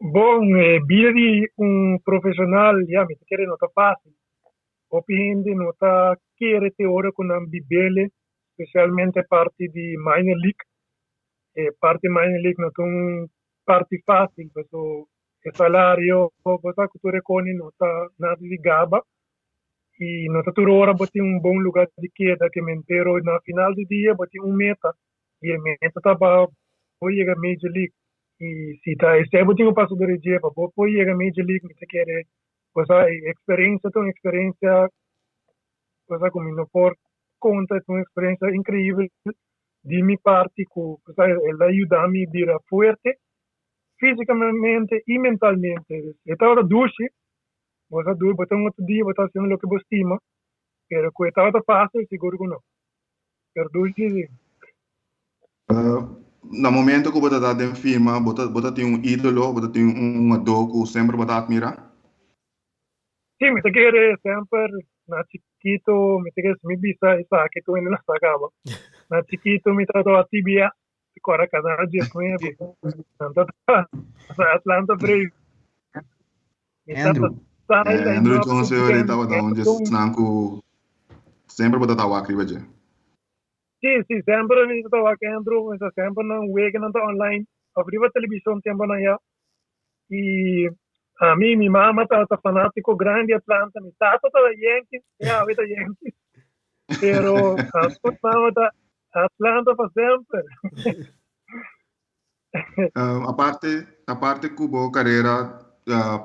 Bon, e bida di un profeshonal, ya, mi ta kere no ta fásil. Hopi hende no ta kere te ora ku nan bib'el, spesialmente parti di minor league. E parti minor league no ta un parti fásil, pasobra E salario bo sa ku tur e koni no ta nada di gaba i no ta tur ora bo tin un bon luga di keda ke men pero na final di dia bo tin un meta i e meta ta pa bo yega Major League i si ta esei bo tin ku pasa dor e dje pa bo por yega Major League mi ta kere bo sa e eksperensia ta un eksperensia bo sa ku mi no por konta ta un eksperensia inkreibel di mi parti ku bo sa el a yuda mi bira fuerte Físicamente y mentalmente. E tabata dushi, bo sa duru, bo ta un otro dia bo ta haciendo loke bo stima, pero cu e tabata fácil sigur cu no. Pero dushi si. Na momento cu bo ta ta den firma, bo ta bo ta tin un idolo, bo ta tin un hungadó cu semper bo ta admira? Sí, mi ta kere semper na chikito, mi ta kere si mi bisa esaki tur hende lo sa caba. Na chikito mi tabata wak TBS. Kora Canal 19. Atlanta Braves. Andrew. Andrew Jones e tabata un dje esnan ku semper bo ta ta wak riba dje. Sí, sí, semper mi ta wak Andrew, mi ta semper nan weganan ta online of riba televishon temponan ya. I ami, mi mama tabata fanátiko grandi Atlanta, mi tata tabata Yankees, e awe ta Yankees. Pero mi mama ta Atlanta pa semper. Aparte, aparte ku bo karera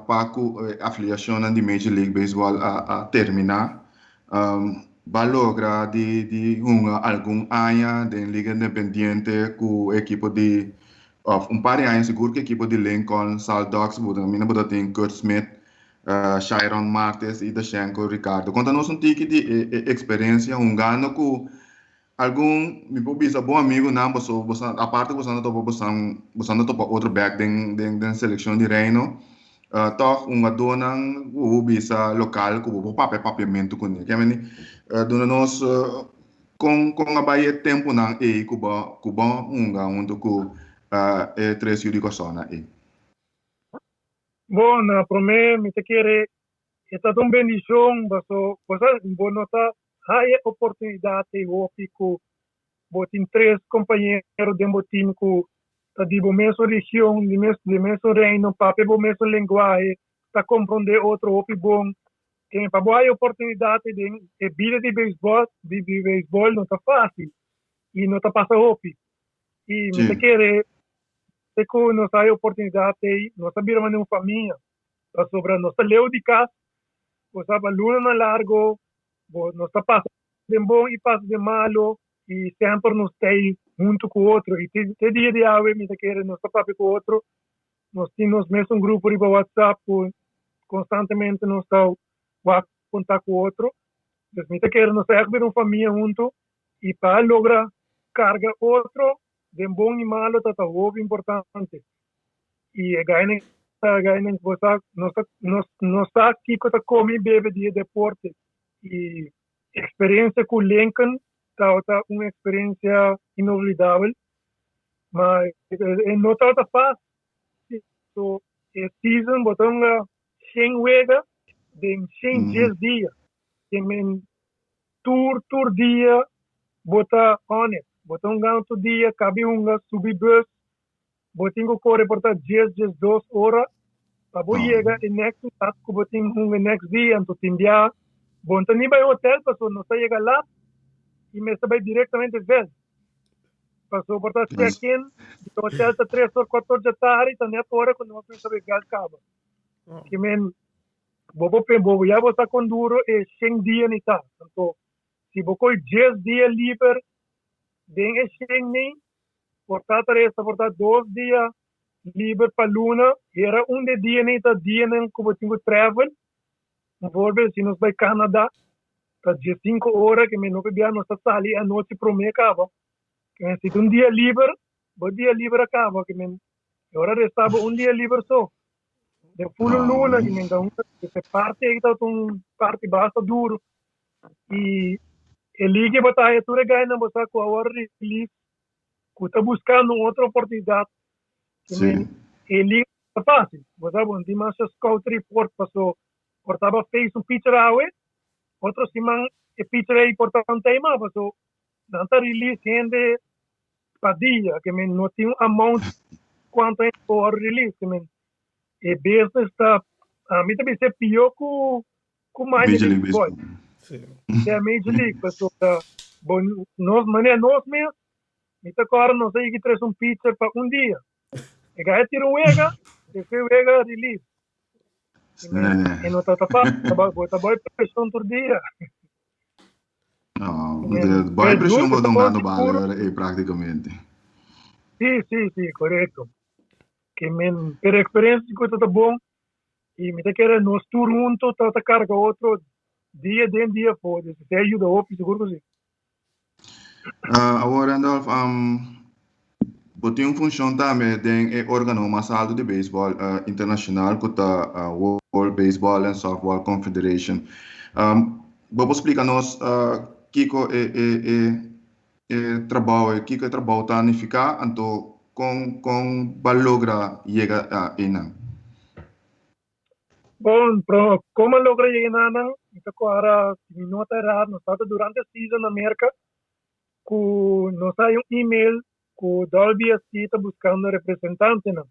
pa ku afiliashonnan di Major League Baseball a terminá, bo a logra di di hunga algun aña den Liga Independiente ku ekipo di, òf un par di aña sigur ku ekipo di Lincoln Saltdogs, bo ta mina bo ta tin Curt Smith, Shairon Martes i Dashenko Ricardo. Konta nos un tiki di e eksperensia hungando ku Algun, mi por bisa bon amigunan, paso boso aparte ku boso a topa boso boso a topa otro bèk den den den selekshon di Reino, tòg hungadónan ku bo bisa lokal ku bo por papia papiamentu kuné. Ke meni duna nos kon kon a bai e tempunan ei ku bo ku bo hunga huntu ku e tres yu di Kòrsounan ei? Bon, na promé mi ta kere e ta un bendishon paso bo sa bo no ta Haya oportunidat ei hopi ku bo tin tres kompañero den bo tim ku ta di bo mesun region, di mes di mesun reino, papia bo mesun lenguahe, ta komprondé otro hopi bon. Ke pa bo haya oportunidat ei den e bida di beisbòl di di beisbòl no ta fásil i no ta pasa hopi. I mi ta kere te ku nos haya oportunidat ei nos a bira manera un famia pasobra nos ta leu di kas, bo sa pa lunanan largo Bo nos ta pasa den bon i pasa den malo i semper nos ta ei huntu ku otro. I te te dia di awe mi ta kere nos ta papia ku otro. Nos tin nos mesun grupo riba WhatsApp ku konstantemente nos ta wak kontak ku otro. Dus mi ta kere nos ta ègt bira un famia huntu i pa logra karga otro den bon i malo ta ta hopi importante. I e gainan ta gainan ku bo sa nos ta nos nos sa kiko ta kome i bebe di e deporte i eksperensia ku Lincoln tabata un eksperensia inolvidabel ma e no tabata fásil so e season bo ta hunga shen wega den shen dies dia te men tur tur dia bo ta on it bo ta hungando tur dia kabi hunga subi bus Bo tin ku kore por ta djes 12 ora pa bo yega e next stad ku bo tin hunga e next dia. Anto tin bia bo no ta ni bai hotel pasobra nos ta yega lat i mester bai direktamente veld. Pasobra por ta check in di hotel ta tres or kuater or dja tardi ta net ora ku nos mester bai veld kaba. Ke men bo por bo ya bo sa kon duro e shen dia ni ta. Anto si bo kohe djes dia liber den e shen nei Por ta tres ta por ta dos dia liber pa luna. Era un de dianan ta dianan ku bo tin ku travel. Bijvoorbeeld si nos bai Canada ta diesinco ora ke men no por bia nos ta sali anochi prome kaba. Ke men si ta un dia liber bo dia liber a kaba ke men e ora resta bo un dia liber so. Den full un luna ke men ta un e parti ei ta un parti basta duro. I e liga bo ta haya tur e gainan bo sa ku awor release ku ta buskando un otro oportunidat. E liga ta fásil. Bo sa bo no tin masha scout report paso por taba face un pitcher awe, otro siman e pitcher ei por ta un tema paso nan ta release hende pa dia ke men no tin un amount kuantu hende por release ke men e business ta ami ta bisa e pio ku ku Minor League Baseball. Sí. Yeah, Major League. Pasobra bo nos manera nos mes, mi ta kòrda nos a yega tres un pitcher pa un dia. E gai a tira un wega, despues wega release. E no ta fácil, bo ta boy presión tur dia. No, boy presión bo ta hungando bala ei prácticamente. Sí, sí, sí, correcto. Ke men, pero experiencia ku ta bon. I mi ta kere nos tur hunto ta ta karga otro dia den dia afó. Dus esei a yuda hopi, sigur ku si. Awor Randolph, bo tin un funshon tambe den e organo mas alto di beisbòl internashonal ku ta World Baseball and Softball Confederation. Bo por splika nos kiko e e e e trabou e kiko e trabou ta nifiká anto kon kon bo a logra yega einan? Bon, pro kon a logra yega enanan mi ta kòrda si mi no ta erá nos tabata durante season na Merka ku nos a haña un email ku WBSC ta buskando representantenan.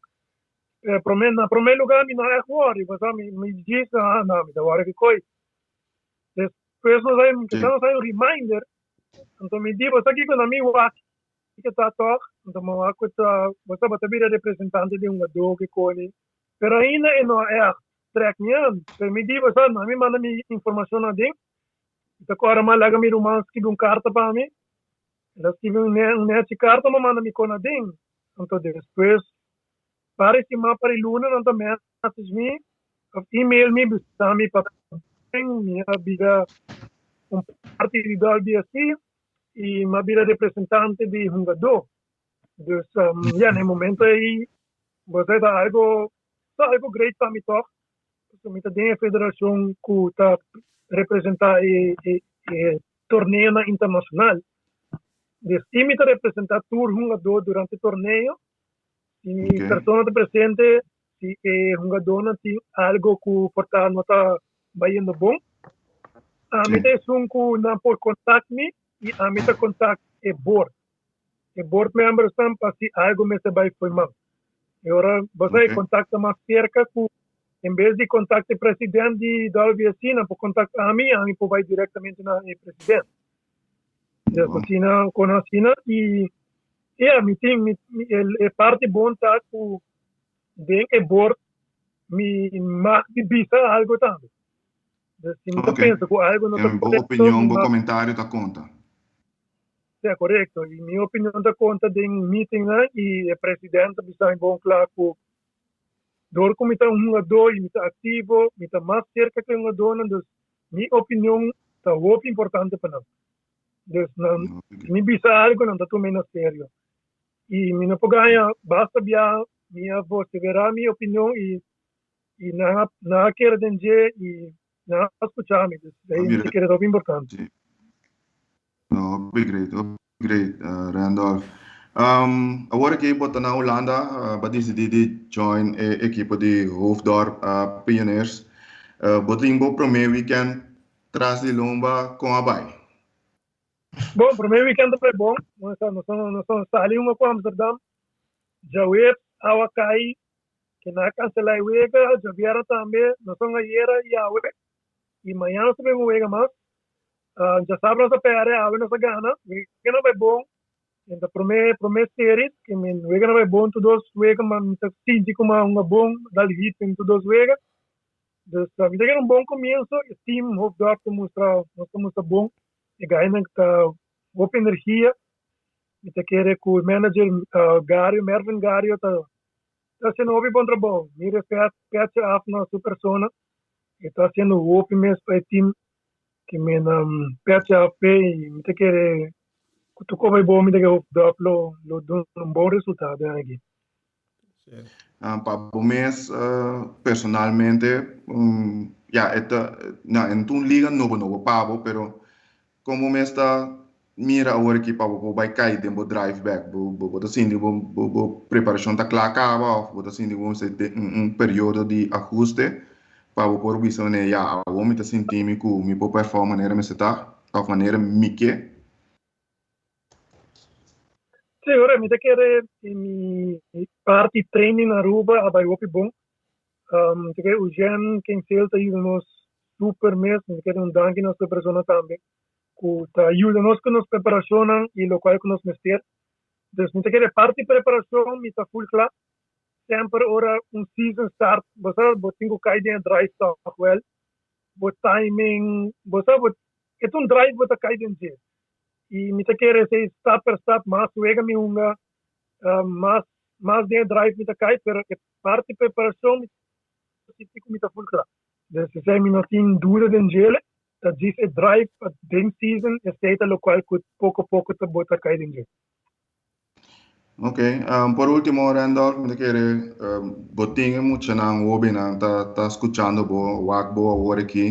Promé na promé lugá mi no a ègt wòri pasobra mi mi djis ah no mi ta wòri ki koi. Despues nos a nos a haña un reminder. Anto mi di, bo sa kiko na mi wak? ke ta tòg, anto mi wak ku ta, bo sa bo ta bira representante di hungadó ke koni, pero ainda e no a ègt trèk mi an. Pero mi di, bo sa, mi manda mi informashon aden, mi ta kòrda mi a laga mi ruman skibi un karta pa mi, el a skibi un un nèchi karta, mi a manda mi kon aden. Anto despues, pari siman, pari luna nan ta message mi òf email mi bisa mi pa mi a bira un parti di WBSC i mi a bira representante di hungadó. Dus ya na e momento ei bo sa ta algo ta algo great pa mi tòg pasobra mi ta den e federashon ku ta representá e e torneonan internashonal. Dus i mi ta representá tur hungadó durante torneo. Si persona ta presente si e hungadónan tin algo ku por ta no ta bayendo bon, ami ta esun ku nan por kontak mi i ami ta kontak e board. E board membersnan pa si algo mester bai fo'i man. E ora bo sa e kontak ta mas serka ku en bes di kontak e president di WBSC nan por kontak ami i ami por bai direktamente na e president. Dus asina kon asina i ya mi tin mi e parti bon ta ku den e board mi mag di bisa algo tambe. Dus si mi ta pensa ku algo no ta Bo korekto opinion, mi bo mag. komentario ta konta. Sea korekto i mi opinion ta konta den meetingnan i e president ta bisa mi bon kla ku dor ku mi ta un hungadó i mi ta aktivo mi ta mas serka ku e hungadónan dus mi opinion ta hopi importante pa nan. Dus nan si mi bisa algo nan ta tum'é na serio i mi no por gaña basta bia mi a vosevera mi opinion i i nan a nan a kere den dje i nan a skucha mi dus A esei mi mira ta kere ta hopi importante. si. No, hopi great, hopi great, Randolph. Um, awor aki bo ta na Hulanda, bo a disidí di join e ekipo di Hoofddorp Pioneers. Bo tin bo promé weekend tras di lomba, kon a bai? Bon, promé weekend a bai bon. Nos a nos a nos a sali hunga ku Amsterdam. Djaweps awa kai, ke nan a kanselá e wega. Djabièrnè tambe, nos a hunga ayera i awe. I mañana nos ta bin un wega mas. Djasabra nos a pèrdè, awe nos a gana. Wega nan bai bon. Den ta promé promé series ke mi wega nan bai bon tur dos wega, ma mi ta sinti ku mi a hunga bon, dal hit den tur dos wega. Dus mi ta kere un bon komienso. E team Hoofddorp ta mustra nos ta mustra bon. E gainan ta hopi energia. Mi ta kere ku e manager Gario, Mervin Gario ta ta hasiendo hopi bon trabou. Mi respet petje af na su persona. E ta hasiendo hopi mes pa e team. Ke men petje af p'e i mi ta kere ku tur koba e bon mi ta kere Hoofddorp lo lo duna un bon resultado den aki. Pa bo mes personalmente, ya e ta, na e no ta un liga nobo nobo pa bo, pero kon bo mes ta mira awor aki pa bo por bai kai den bo drive bek? Bo bo ta sinti bo bo preparashon ta kla kaba òf bo ta sinti bo mester den un periodo di ahuste pa bo por bisa manera ya awor mi ta sinti mi ku mi por perform manera mester ta òf manera mi ke? Sí, ora mi ta kere mi parti training na Aruba a bai hopi bon. Mi ta kere Eugene Kingsale ta yuda nos super mes. Mi ta kere un danki na su persona tambe ku ta yuda nos ku nos preparashonnan i lokual ku nos mester. Dus mi ta kere parti preparashon mi ta full kla. Semper ora un season start bo sa bo tin ku kai den e drive tòg wèl. Bo timing bo sa bo e ta un drive bo ta kai den dje. I mi ta kere esei stap per stap, mas wega mi hunga, mas mas den e drive mi ta kai, pero e parti preparashon mi ta sinti ku mi ta ful kla. Dus esei mi no tin duda den djele, ta djis e drive pa den season esei ta lokual ku poko poko ta bo ta kai den dje. Ok, por ultimo Randolph, mi ta kere bo tin e muchanan hobennan ta ta skuchando bo, wak bo awor aki.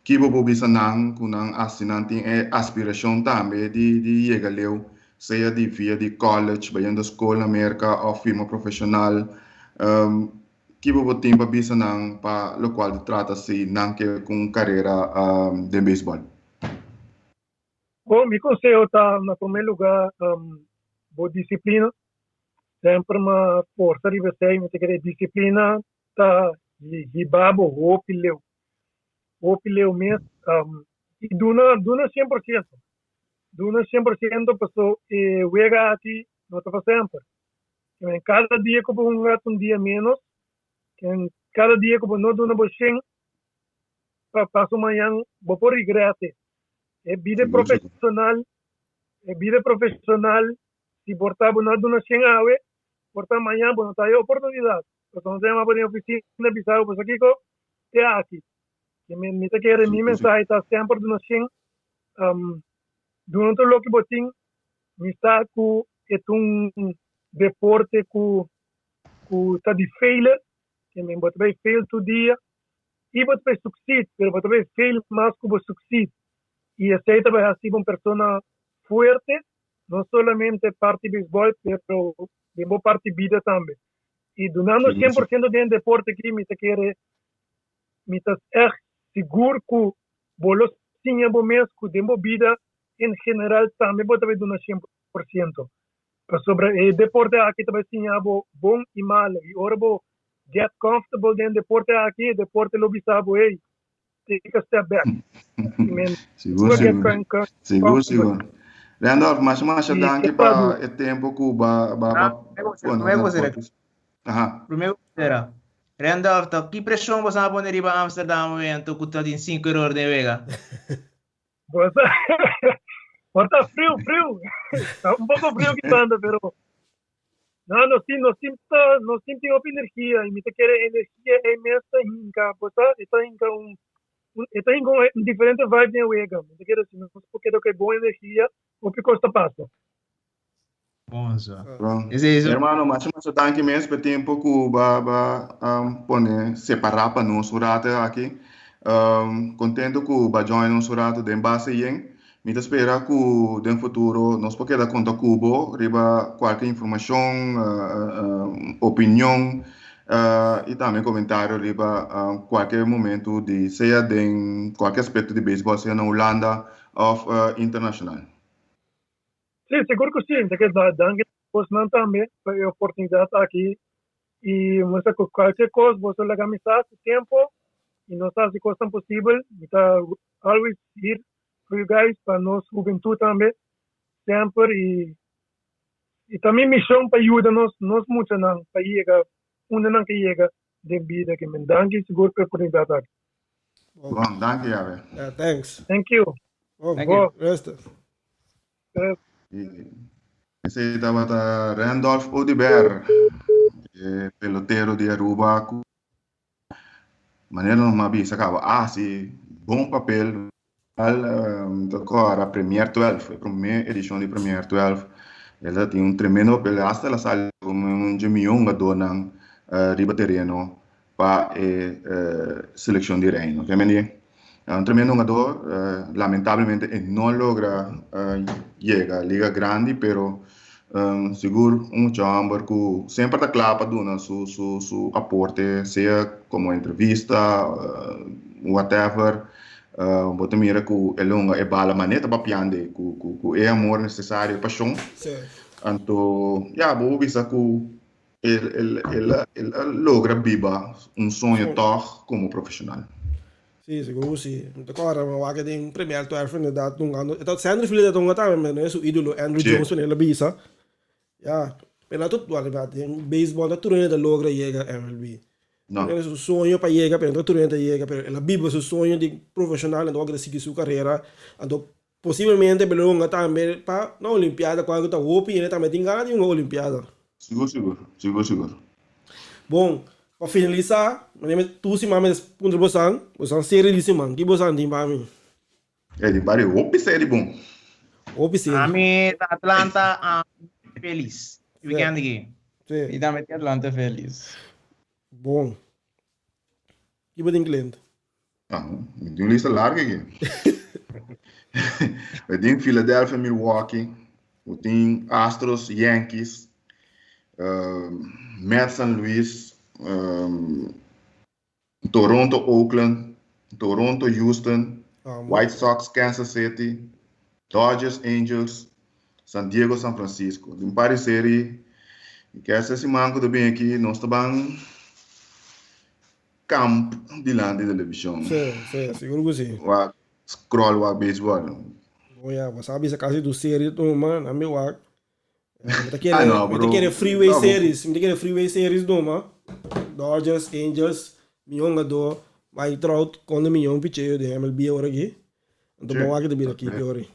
Ki bo por bisa nan ku nan hasi nan tin e aspirashon tambe di di yega leu, sea di via di college, bayendo skol na Merka òf firma profeshonal. Ki bo por tin pa bisa nan pa lokual ta trata si nan ke ku un karera den beisbòl? Bon, mi conseho ta na prome lugar bo disciplina. Semper ma forsa riba esey, mi ta kere disciplina ta hiba bo hopi leu, hopi leu mes y duna, duna 100%. Duna 100% paso e wega aki no ta pa semper. Ke kada dia ku bo hunga ta un dia menos. Ke kada dia ku bo no duna bo 100 pa paso mañan bo por regrete. E bida profesional, e bida profesional, si por ta bo no a duna 100 awe, por ta mañan bo no ta haya oportunidad. Pasobra nos ta yama bo den oficina bisa bo, Pasobra kiko te aki? Ke mi ta kere mi mensahe ta semper duna 100, duna tur loke bo tin. Mi sa ku e ta un deporte ku ku ta di failure, ke men bo ta bai fail tur dia i bo ta bai succeed, pero bo ta bai fail mas ku bo succeed. I esei ta bai hasi bo un persona fuerte, no solamente parti beisbòl, pero den bo parti bida tambe. I dunando 100% den deporte aki, mi ta kere, mi ta ègt sigur ku bo lo siña bo mes ku den bo bida en general tambe bo ta bai duna 100%. Pasobra e deporte aki ta bai siña bo bon i malo i ora bo get comfortable den deporte aki, e deporte lo bisa bo, hey, take a step back. I men, Sigur, get sigur. Sigur, sigur. Randolph, masha masha I danki ke pa e tempo ku ba ba ba Ah, promé ku pone promé nos ku na sera. podcast. Aha. Promé ku sera. Randolph, ta ki preshon boso a pone riba Amsterdam momento ku ta tin sinku eror den wega? Bo sa, bo ta friu, friu. Ta un poco friu ki banda, pero no, nos tin, nos tin ta, nos tin tin hopi energia y mi ta kere energia ei mes ta hinca, bo sa, e ta hinca un, un e ta hinca un diferente vibe den wega. Mi ta kere si nos por keda cu e bon energia, hopi cos ta pasa. Bon so. Bon. Esei so. Hermano, masha masha danki mes pa e tempo ku ba ba um, pone separá pa nos un rato aki. Um, kontento ku ba join nos un rato den base yen. Mi ta spera ku den futuro nos por keda konta ku bo riba kualke informashon, uh, uh, opinion uh, i tambe komentario riba uh, kualke momento di sea den kualke aspekto di beisbòl, sea na Hulanda òf uh, internashonal. Sí, sigur ku sí. Mi ta keda danki bosnan tambe pa e oportunidat aki i muestra ku kualke kos boso laga mi sa ku tempo i nos ta hasi kosnan posibel. Mi ta always here for you guys pa nos hubentud tambe semper i i ta mi mishon pa yuda nos nos muchanan pa yega unda nan ke yega den bida ke men. Danki sigur pa e oportunidat aki. Bon, danki Javier. Yeah, thanks. Thank you. Bon, Thank you. rustig. Esey tabata Randolph Oduber, e pelotero di Aruba cu manera nos a bisa caba a haci bon papel al ta cora Premier 12, e prome edicion di Premier 12. El a tin un tremendo papel, hasta el a sali como un dje miho hungadornan riba tereno pa e seleccion di Reino. Ke mende un tremendo hungador, lamentablemente e no logra yega Liga Grandi, pero sigur un mucha homber cu semper ta cla pa duna su su su aporte, sea como entrevista, whatever, bo ta mira cu e lo hunga e bala manera ta papiando cu cu e amor necesario, e pasion. Anto ya bo bisa cu El el el a logra biba un soño tòg komo profeshonal. Sí, sigur ku sí. Mi ta kòrda mi wak den primer tuerf inderdaad hungando. E ta Sandry Fili ta hunga tambe, pero no e su ídolo Andruw Jones manera el a bisa. Ya, pero na tur wak den beisbòl no tur hende ta logra yega MLB. No. Su soño pa yega, pero no tur hende ta yega. Pero el a biba su soño di profeshonal, anto wak el a sigui su karera. Anto Posiblemente bo lo hunga tambe pa na Olimpiada cual cu ta hopi hende tambe tin gana di hunga Olimpiada. Sigur sigur, sigur sigur. Bon, pa finalisa, manera mi tur siman mi ta puntra bosan, bosan serie di siman, ki bosan tin pa mi? E tin pari hopi serie bon. Hopi serie. Ami ta Atlanta, ami felis. Weekend aki. Si. Mi tambe tin Atlanta felis. Bon. Ki bo tin client? Ah, mi tin un lista largo aki. Mi tin Philadelphia, Milwaukee, mi tin Astros, Yankees, uh, Mets San Luis, um, Toronto, Oakland, Toronto, Houston, Ah, White Sox, Kansas City, Dodgers, Angels, San Diego, San Francisco. Tin un par di serie. I kesta siman ku ta bin aki nos ta ban kamp dilanti television. Sí, sí, sigur ku sí. Wak scroll wak baseball. Bon ya, bo sa bisa kasi tur serie tuma, nan mi wak. Mi ta kere, Ah, no, mi ta bro. kere Freeway No, bo- Series, mi ta kere Freeway Series tuma. Dodgers, Angels, mihó hungadó, Mike Trout, konta mihó picheo den MLB awor aki. Anto Sí. bo wak ta bira kipi awor aki.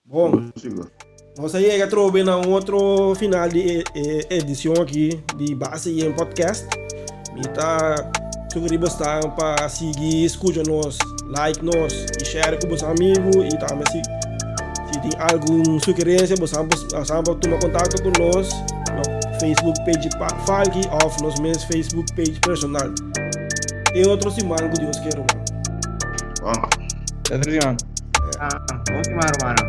Bon, Sigur. nos a yega atrobe na un otro final di e, e edicion aki di Base Yen Podcast. Mi ta sugerí bosnan pa sigui skucha nos, like nos i share ku boso amigu i tambe si si tin algun sugerencia bosan bosan por tuma kontakto ku nos na Facebook page pa Falky òf nos mes Facebook page personal. Te otro siman ku Dios ke ruman. Bon. Otro siman. Ah, bon siman, hermano.